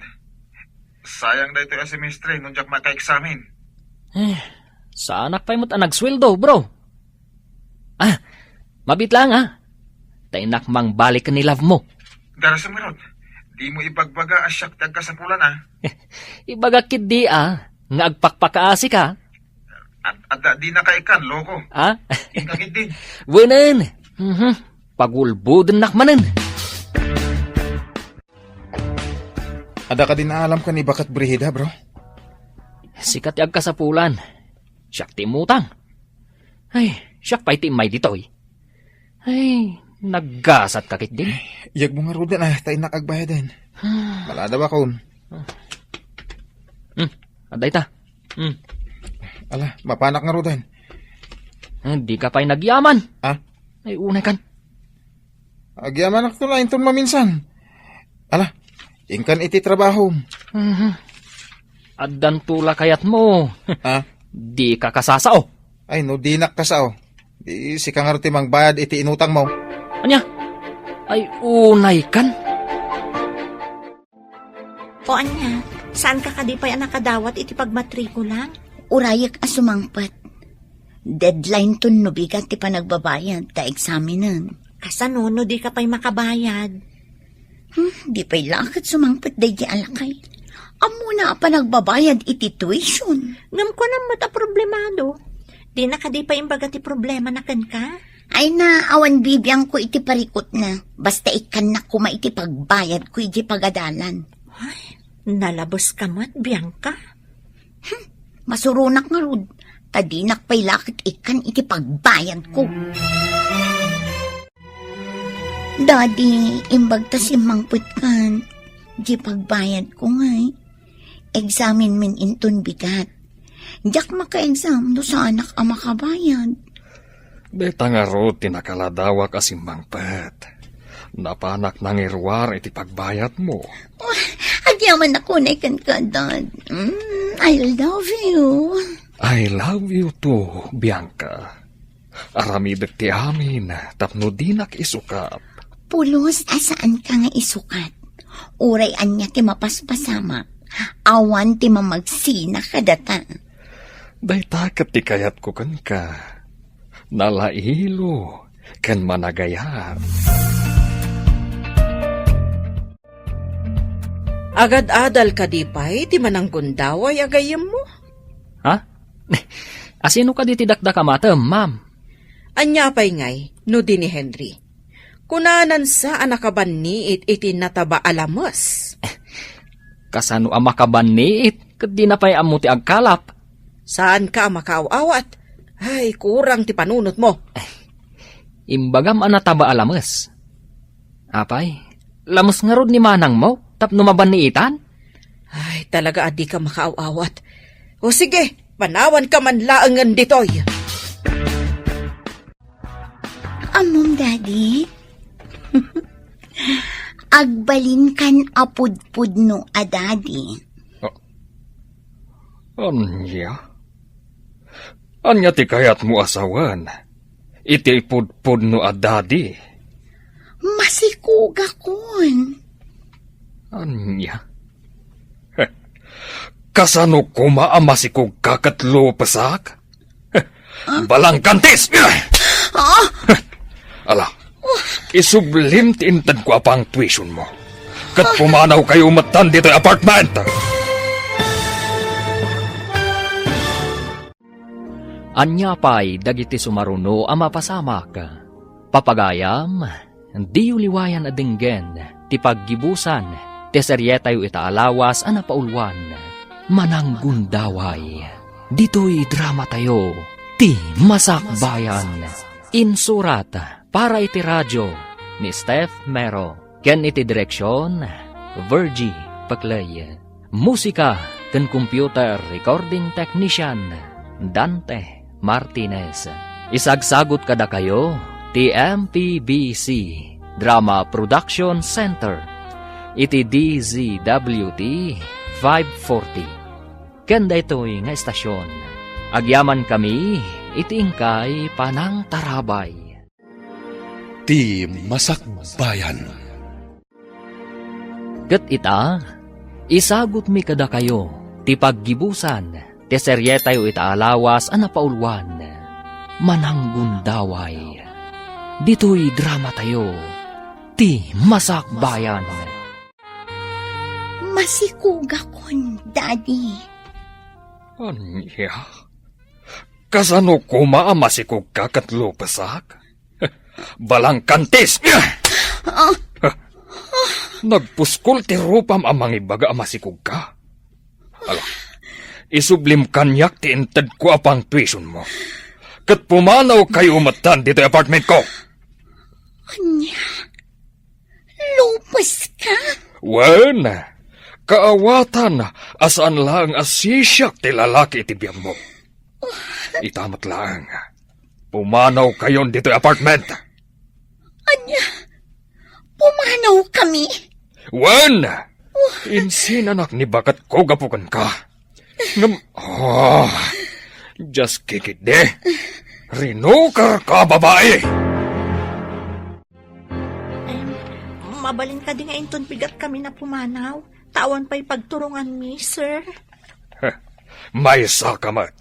Sayang daytoy a semestre no diak makaeksamen. Eh, saanak pay met a nagsueldo, bro. Ah, mabiit laeng, ah. Ta innak mangbalik ni love mo. Darasem ngarud. Dimo ibagbaga a siak ti agkasapulan, ah. Ibagak ketdi, ah, nga agpakpakaasika. At, at dinaka ikkan, loko. Ah? Inka ketdi. Wenen. Mhm. Pagulbodennak manen. Adda kadi naalamka ni Baket Brigida, bro? Sika ti agkasapulan. Siak ti immutang. Ay, siak pay ti immay ditoy. Ay, naggasatka ketdin. Iyagmo ngaruden, ah, ta innak agbayaden. Hmm. Maladaw akon. Hmm, adda ita. Hmm. Ala, mapanak ngaruden. Ah, dika pay nagyaman. Ah? Ay, unay kan. Agyamanak to la inton maminsan. Ala, inkan iti trabahom. Mhm. Addan to la kayatmo. Ha? Dika kasasao. Ay, no dinak kasao, di sika ngarud ti mangbayad iti inutangmo. Ania? Ay, unay kan. O ania, saanka kadi pay a nakadawat iti pagmatrikula? Urayek a sumangpet. Deadline ton no bigat ti panagbabayad ta eksamenen. Kasano no dika pay makabayad? Hmm, di pay la ket sumangpet daydi a lakay. Ammona a panagbabayad iti tuition. Ngem kuanam met a problemado. Dina kadi pay imbaga ti problemana kenka? Ay na, awan bibiangko iti parikutna. Basta ikkannak koma iti pagbayadko iti pagadalan. Ay, nalabeska met, Bianca. Hmm, masuronak ngarud, ta dinak pay la ket ikkan iti pagbayadko. Daddy, imbag ta simmangpetkan, di pagbayadko ngay. Examen men inton bigat. Diak maka-exam no saanak a makabayad. Dayta ngarud ti nakaladawak a simmangpet. Napanak nangiruar iti pagbayadmo. Oh, agyamanak unay kenka, Dad. Mm, I love you. I love you too, Bianca. Aramidek ti amin tapno dinak isukat. Pulos a saanka nga isukat. Uray ania ti mapaspasamak, awan ti mamagsina kadata. Dayta ket ti kayatko kenka. Nalailo ken managayat. Agad-adal kadi pay ti mananggundaway a gayyemmo? Ha? Asino kadi ti dakdakamatem, ma'am? Ania pay ngay no di ni Henry? Kunanansa a nakabanniit iti nataba a lames. Kasano a makabanniit ket dina pay ammo ti agkalap? Saanka a makaaw-awat? Ay, kurang ti panunotmo. Imbagam a nataba a lames. Apay, lames ngarud ni manangmo tapno mabanniitan? Ay, talaga a dika makaaw-awat. O sige, panawanka man laengen ditoy. Ammom, Daddy? Agbalinkan a pudpudno a Daddy. Ah, ania? Ania ti kayatmo a sawen iti pudpudno a Daddy? Masikogakon. Ania? Heh, kasano koma a masikogka ket lupesak? Heh, balangkantis! Ah! Heh, ala, isublim ti intedko a pangtuitionmo. Ket pumanawkayo metten ditoy apartment! Ania pay dagiti sumaruno a mapasamak? Papagayam, diyo liwayan a denggen ti paggibusan ti serietayo ita a lawas a napauluan, Mananggundaway. Ditoy dramatayo, Ti Masakbayan. Insurat para iti radio ni Steph Mero. Ken iti direksion, Virgie Paclay. Musika ken computer recording technician, Dante Martinez. Isagsagut kadakayo ti M P B C Drama Production Center iti D Z W T five forty. Ken daytoy nga estasion, agyamankami iti inkay panangtarabay. Ti Masakbayan. Ket ita, isagutmi kadakayo ti paggibusan ti serietayo ita a lawas a napauluan, Mananggundaway. Ditoy dramatayo, Ti Masakbayan. Masikogakon, Daddy. Ania? Kasano koma a masikogka ket lupesak? Balangkantis! Ah. Nagpuskol ti rupam a mangibaga a masikogka. Ala, isublim kaniak ti intedko a pangtuitionmo. Ket pumanawkayo metten ditoy apartmentko. Ania? Lupeska? Wen, kaawatan a saan laeng a sisiak ti lalaki iti biagmo. Ita met laeng, pumanawkayon ditoy apartment. Ania? Pumanawkami? Wen, insinanak ni baketko gapu kenka. Ngem, ah, just kikiddi. Rinukerka, babai! Em, mabalin kadi nga inton bigat kami na pumanaw? Ta awan pay pagturonganmi, sir. Heh, maysa ka met.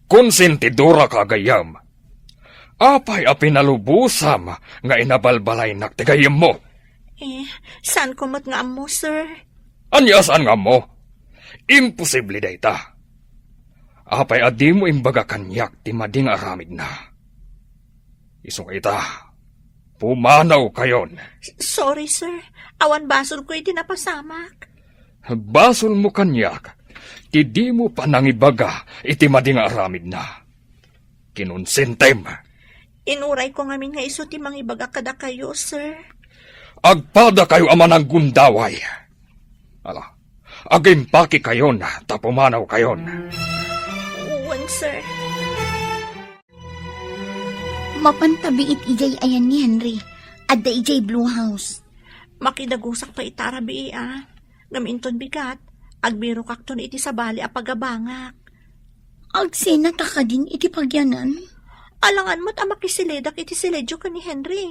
Konsentidora ka a gayyem. Apay a pinalubosam nga inabalbalaynak ti gayyemmo? Eh, saan ko met nga ammo, sir? Ania a saan nga ammo? Imposible dayta. Apay a dimo imbaga kaniak ti madi nga aramidna? Isu nga ita, pumanawkayon. Sorry, sir. Awan basolko iti napasamak. Basolmo kaniak ti dimo panangibaga iti madi nga aramidna. Kinonsentem. Inurayko ngamin nga isu ti mangibaga kadakayo, sir. Agpadakayo a mananggundaway. Ala, agimpakekayon ta pumanawkayon. Wen, sir. Mapan ta biit idiay ayan ni Henry. Adda idiay Blue House. Makidagusak pay ita a rabii, a. Ngem inton bigat, agbirokakton iti sabali a pagabangak. Agsinata kadin iti pagianan? Alangan met a makiseledak iti seledyo ken ni Henry.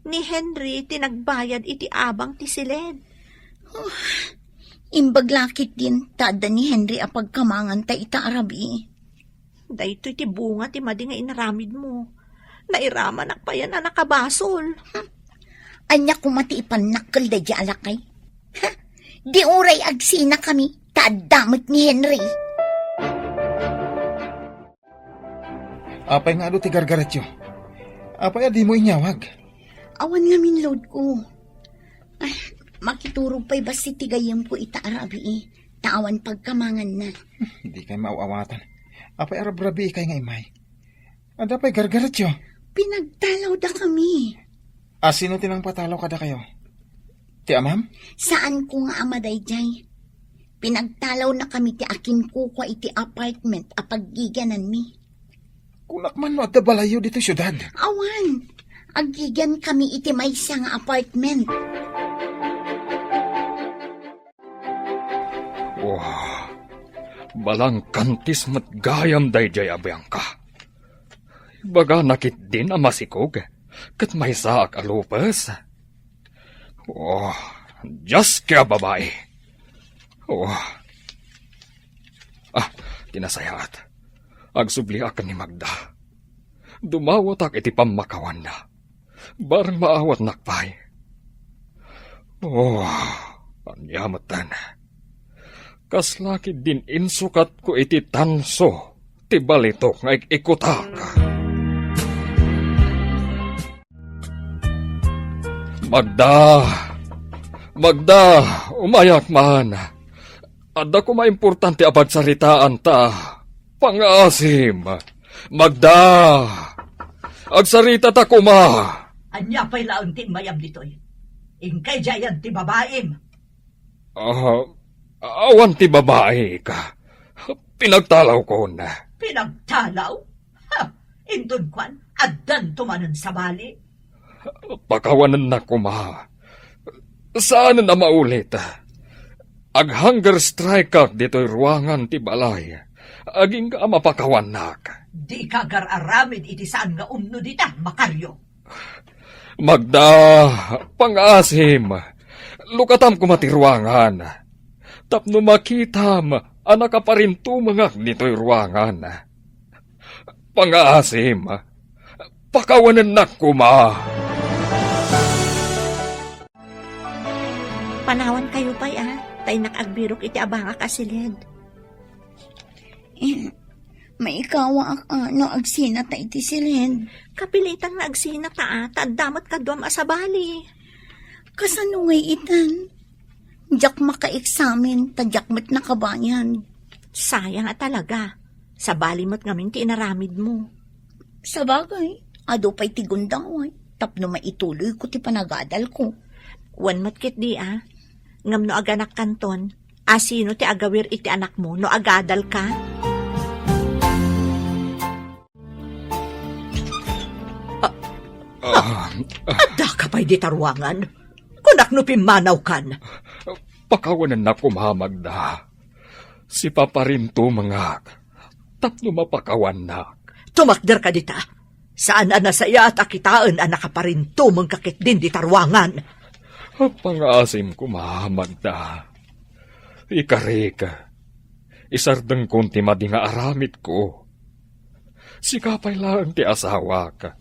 Ni Henry ti nagbayad iti abang ti seled. Imbag la ketdin ta adda ni Henry a pagkamanganta ita a rabii. Daytoy ti bunga ti madi nga inaramidmo. Nairamanak payen a nakabasol. Hmm. Ania koma ti ipannakkel daydiay a lakay? Ha? Di uray agsinakami, ta adda met ni Henry. Apay nga adu ti gargaretyo? Apay a dimo inyawag? Awan ngamin loadko. Ay, makiturog pay bassit ti gayyemko ita a rabii, ta awan pagkamanganna. Dikay maaw-awatan. Apay a rabrabiikay nga immay? Adda pay gargaretyo? Pinagtalawdakami. A, sino ti nangpatalaw kadakayo? Ti amam? Saanko nga ama daydiay. Pinagtalawnakami ti akinkukua iti apartment a paggigiananmi. Kunak man no adda balayyo ditoy siudad? Awan. Aggigiankami iti maysa nga apartment. Wah, balangkantis met gayam daydiay a Bianca. Ibagana ketdin a masikog, ket maysaak a lupes. Oh, Dios, kaya babai. Oh. Ah, ti nasayaat. Agsubliak ken ni Magda. Dumawatak iti pammakawanna. Barang maawatnak pay. Oh, ania metten. Kasla ketdin insukatko iti tanso ti balitok nga ik-ikutak. Magda! Magda! Umayak man! Adda koma importante a pagsaritaan ta. Pangaasim! Magda! Agsaritata koma! Ania pay laeng ti immayam ditoy? Inkay diayan ti babaim? Ah, awan ti babaik. Pinagtalawkon. Pinagtalaw? Ha! Inton kuan, addanto manen sabali? Pakawanennak koma. Saanen a maulit. Ag-hunger strike-ak ditoy ruangan ti balay. Agingga a mapakawannak. Dika agar-aramid iti saan nga umno dita, Macario. Magda, pangaasim, lukatam koma ti ruangan. Tapno makitam a nakaparintumengak ditoy ruangan. Pangaasim, pakawanennak koma. Panawankayo pay, a, ta innak agbirok iti abangak a siled. Eh, maikawaak a no agsinata iti siled. Kapilitan nga agsinata, a, ta adda met kaduam a sabali. Kasano ngay itan? Diak makaeksamen, ta diak met nakabayad. Sayang a talaga. Sabali met ngamin ti inaramidmo. Sabagay, adu pay ti gundaway, tapno maituloyko ti panagadalko. Wen met ketdi, a. Ngem no aganakkanton, a, sino ti agawir iti anakmo no agadalka? Ah, ah, addaka pay dita ruangan? Kunak no pimmanawkan. Pakawanennak koma, Magda. Sipaparintumengak tapno mapakawannak. Tumakderka dita. Saan a nasayaat a kitaen a nakaparintumengka ketdin dita ruangan. Pangaasim koma, Magda. Ikarik, isardengkon ti madi nga aramidko. Sika pay laeng ti asawak.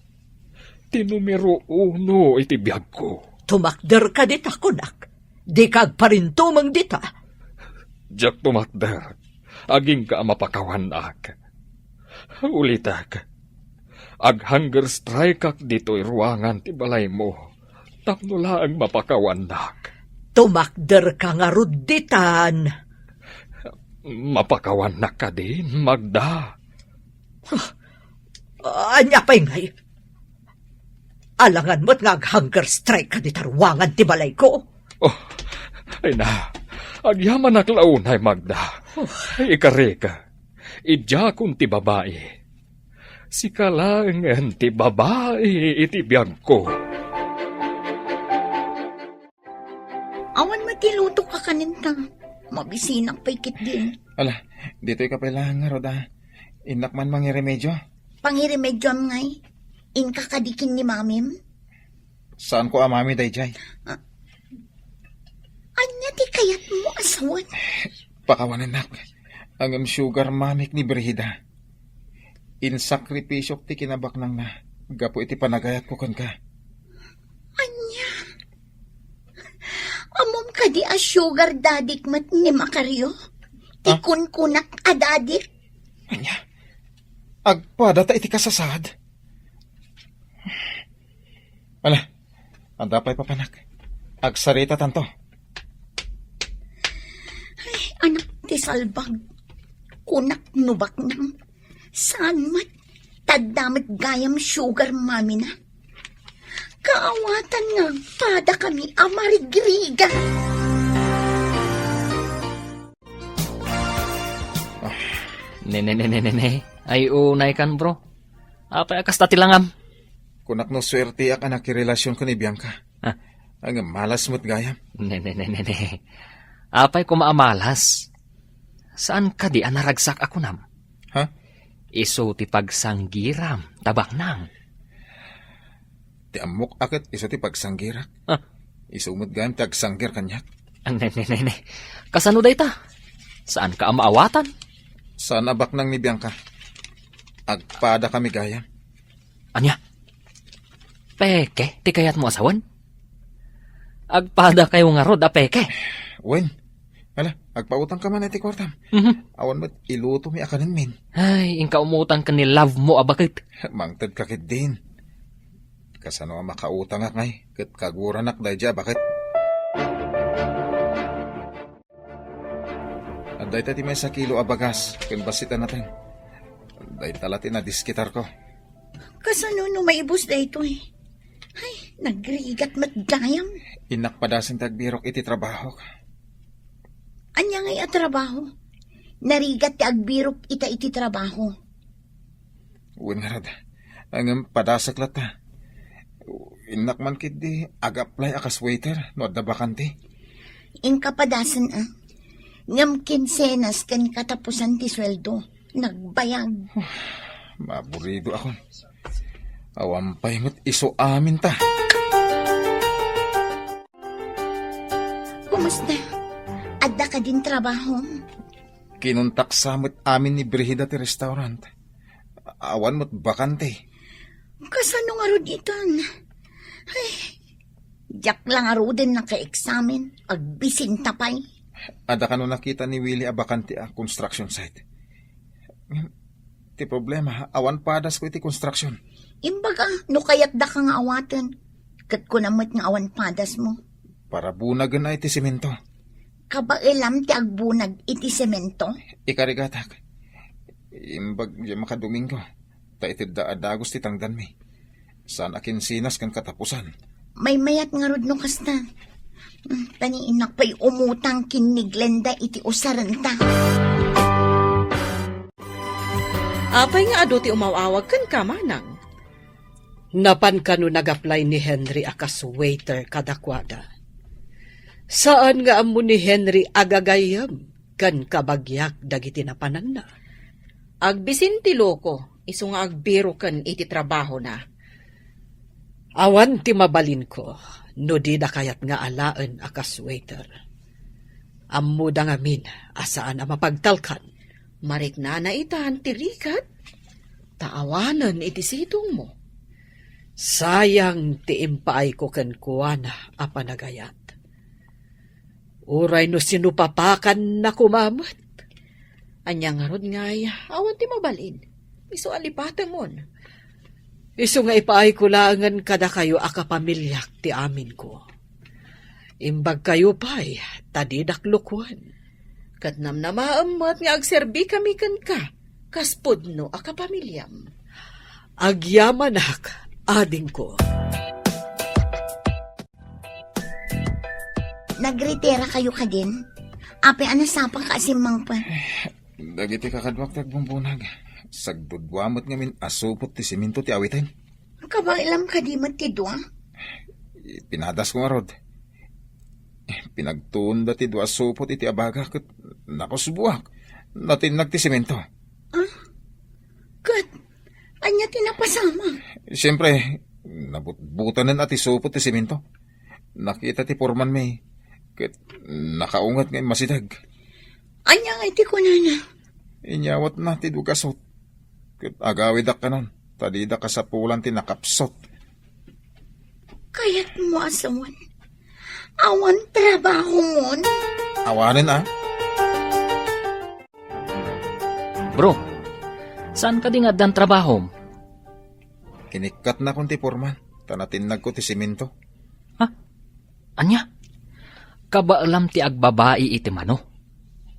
Ti numero uno iti biagko. Tumakderka dita, kunak. Dika agparintumeng dita. Diak tumakder, agingga a mapakawannak. Ulitek, ag-hunger strike-ak ditoy ruangan ti balaymo, tapno laeng mapakawannak. Tumakderka ngarud ditan. Mapakawannak kadin, Magda? Ania pay ngay? Alangan met nga ag-hunger strike-ka dita ruangan ti balayko. Oh, ay na, agyamanak la unay, Magda. Oh. Ikarika, idiakon ti babai. Sika laengen ti babai iti biagko. Awan met ti lutok a kanen ta. Mabisinak pay ketdi. Ala, ditoy ka pay laeng ngarud, a. Innak man mangiremedio. Pangiremedioam ngay? Inka kadi ken ni mamim? Saanko a mami daydiay. Ah. Ania ti kayatmo a sawen? Pakawanennak. Ngem sugar mamik ni Brigida. Insakripisiok ti kinabaknangna gapu iti panagayatko kenka. Ania? Ammom kadi a sugar daddy-k met ni Macario? Ti Ah? kunkunak a daddy-k? Ania? Agpadata iti kasasaad? Ala, adda pay papanak. Agsaritatanto. Ay, anak ti salbag. Kunak no baknang. Saan met? Tadda met gayam sugar mami-na. Kaawatan nga agpadakami a marigrigat. Ah. Ne, ne, ne, ne, ne, ne. Ay, unaykan, bro. Apay a kasta ti langam? Kunak no suerteak a nakirelasion ken ni Bianca. Ah. Ngem malas met gayam. Ne, ne, ne, ne, ne. Apay koma a malas? Saan kadi a naragsak a kunam? Ha? Isu ti pagsanggiram, ta baknang. Ti ammok a ket isu ti pagsanggirak. Ah. Isu met gayam ti agsanggir kaniak. Ah, ne, ne, ne, ne. Kasano dayta? Saanka a maawatan? Saan a baknang ni Bianca. Agpadakami gayam. Ania? Peke ti kayatmo a sawen? Agpadakayo ngarud a peke? Wen. Ala, agpautangka man iti kuartam. Mhm. Awan met ilutomi a kanenmin. Ay, inka umutang ken ni love mo a baket. Mangtedka ketdin. Kasano a makautangak ngay, ket kaguranak daydiay a baket. Adda ita ti maysa kilo a bagas ken bassit a nateng. Dayta la ti nadiskitarko. Kasano no maibus daytoy? Ay, nagrigat met gayam. Innak padasen ti agbirok iti trabahok. Ania ngay a trabaho? Narigat ti agbirok ita iti trabaho. Wen ngarud. Ngem padasek latta. Innak man ketdi ag-apply a kas waiter no adda bakante. Inka padasen, a. Ngem kinsenas ken katapusan ti sueldo. Nagbayag. Maburidoakon. Awan pay met isu aminta. Kumusta? Adda kadin trabahom? Kinuntak sa met amin ni Brigida ti restaurant. Awan met bakante. Kasano ngarud itan? Ay, diak la ngaruden nakaeksamen. Agbisinta pay. Adda kano nakita ni Willie a bakante a construction site? Ti problema, awan padasko iti construction. Imbaga, no kayatdaka nga awaten, ket kunam met nga awan padasmo. Para bunagen ay ti semento. Kabaelam ti agbunag iti semento? Ikarigatak. Imbag diay makadomingo, ta itedda a dagus ti tangdanmi. Saan a kinsenas ken katapusan. Maymayat ngarud no kasta. Mm, tani innak pay umutang ken ni Glenda iti usarenta. Apay nga adu ti umaw-awag kenka, manang? Napan kano nag-apply ni Henry a kas waiter kadakuada. Saan nga ammo ni Henry a gagayyem ken kabagiak dagiti napananna. Agbisin ti loko, isu nga agbiroken iti trabahona. Awan ti mabalinko no dida kayat nga alaen a kas waiter. Ammoda ngamin a saan a mapagtalkan. Mariknana itan ti rigat, ta awanen iti situngmo. Sayang ti impaayko kenkuana a panagayat. Uray no sinupapakannako met. Ania ngarud ngay, awan ti mabalin. Isu a lipatemon. Isu nga ipaayko laengen kadakayo a kapamiliak ti aminko. Imbagkayo pay, ta didak lukuen. Ket namnamaem met nga agserbikami kenka, kas pudno a kapamiliam. Agyamanak, adingko. Nagritira kayo kadin? Apay a nasapak ka a simmangpet? Dagiti kakaduak ti agbumbunag. Sagdudua met ngamin a supot ti semento ti awiten. Kabaelam kadi met ti dua? Pinadasko ngarud. Pinagtuonda ti dua a supot iti abaga ket nakusbuak. Natinnag ti semento. Ah? Ket ania ti napasamak? Siempre, nabutbutanen a ti supot ti semento. Nakita ti pormanmi, ket nakaunget nga immasideg. Ania ngay ti kunana? Inyawatna ti dua gasut, ket agawidak kanon, ta dida kasapulan ti nakapsut. Kayatmo a sawen, awan trabahomon? Awanen a. Bro, saan kadi nga addan trabahom? Kinikkatnakon ti porman, ta natinnagko ti semento. Ha? Ania? Kabaelam ti agbabai iti mano.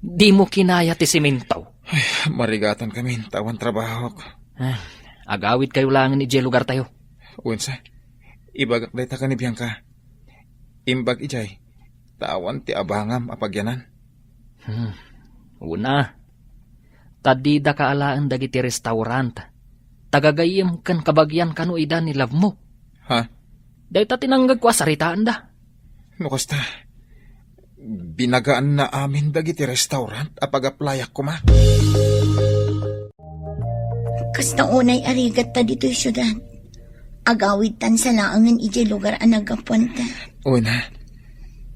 Dimo kinaya ti semento. Ay, marigatan kami, ta awan trabahok. Ah, agawidkayo laengen idiay lugartayo. Wensa, ibagak dayta ken ni Bianca. Imbag idiay, ta awan ti abangam a pagyanan. Hmm. Una, ta dida kaalaen dagiti restaurant. Tagagayyem ken kabagian kano ida ni love mo. Ha? Dayta ti nangngegko a saritaenda. No kasta, binagaanna amin dagiti restaurant a pag-applyak koma. Kasta unay a rigatta ditoy siudad. Agawidtan sa laengen idiay lugar a naggapuanta. Una,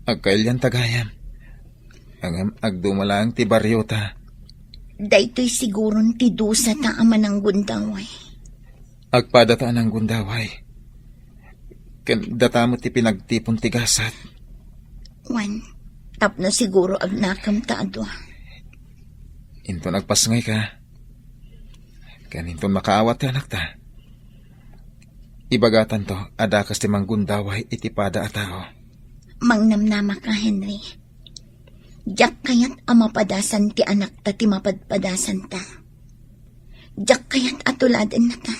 agkailianta gayam. Ngem agduma laeng ti bariota. Daytoy siguron ti dusata a mananggundaway. Agpadata a nanggundaway. Ken data met ti pinagtipon ti gasat. Wen, tapno siguro agnakemta a dua. Inton agpasngayka, ken inton makaawat ti anakta, ibagatanto a dakes ti manggundaway iti pada a tao. Mangnamnamaka, Henry. Diak kayat a mapadasan ti anakta ti mapadpadasanta. Diak kayat a tuladennata.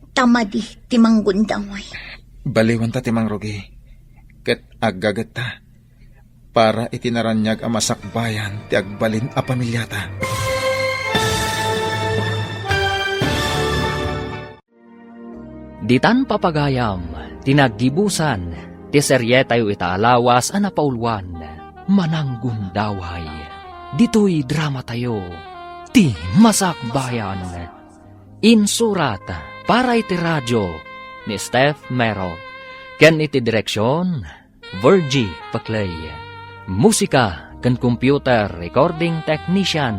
Ta madi ti manggundaway. Baliwanta ti mangrugi. Ket aggagetta para iti naraniag a masakbayan ti agbalin a pamilyata. Ditan papagayam ti naggibusan ti serietayo ita a lawas a napauluan, Mananggundaway. Ditoy dramatayo, Ti Masakbayan. Insurat para iti radio ni Steph Mero, ken iti direksion, Virgie Paclay. Musika ken computer recording technician,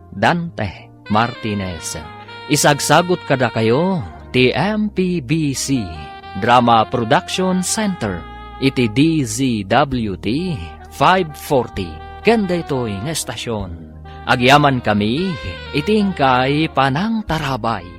Dante Martinez. Isagsagut kadakayo ti M P B C Drama Production Center iti D Z W T five forty ken daytoy nga estasion. Agyamankami iti inkay panangtarabay.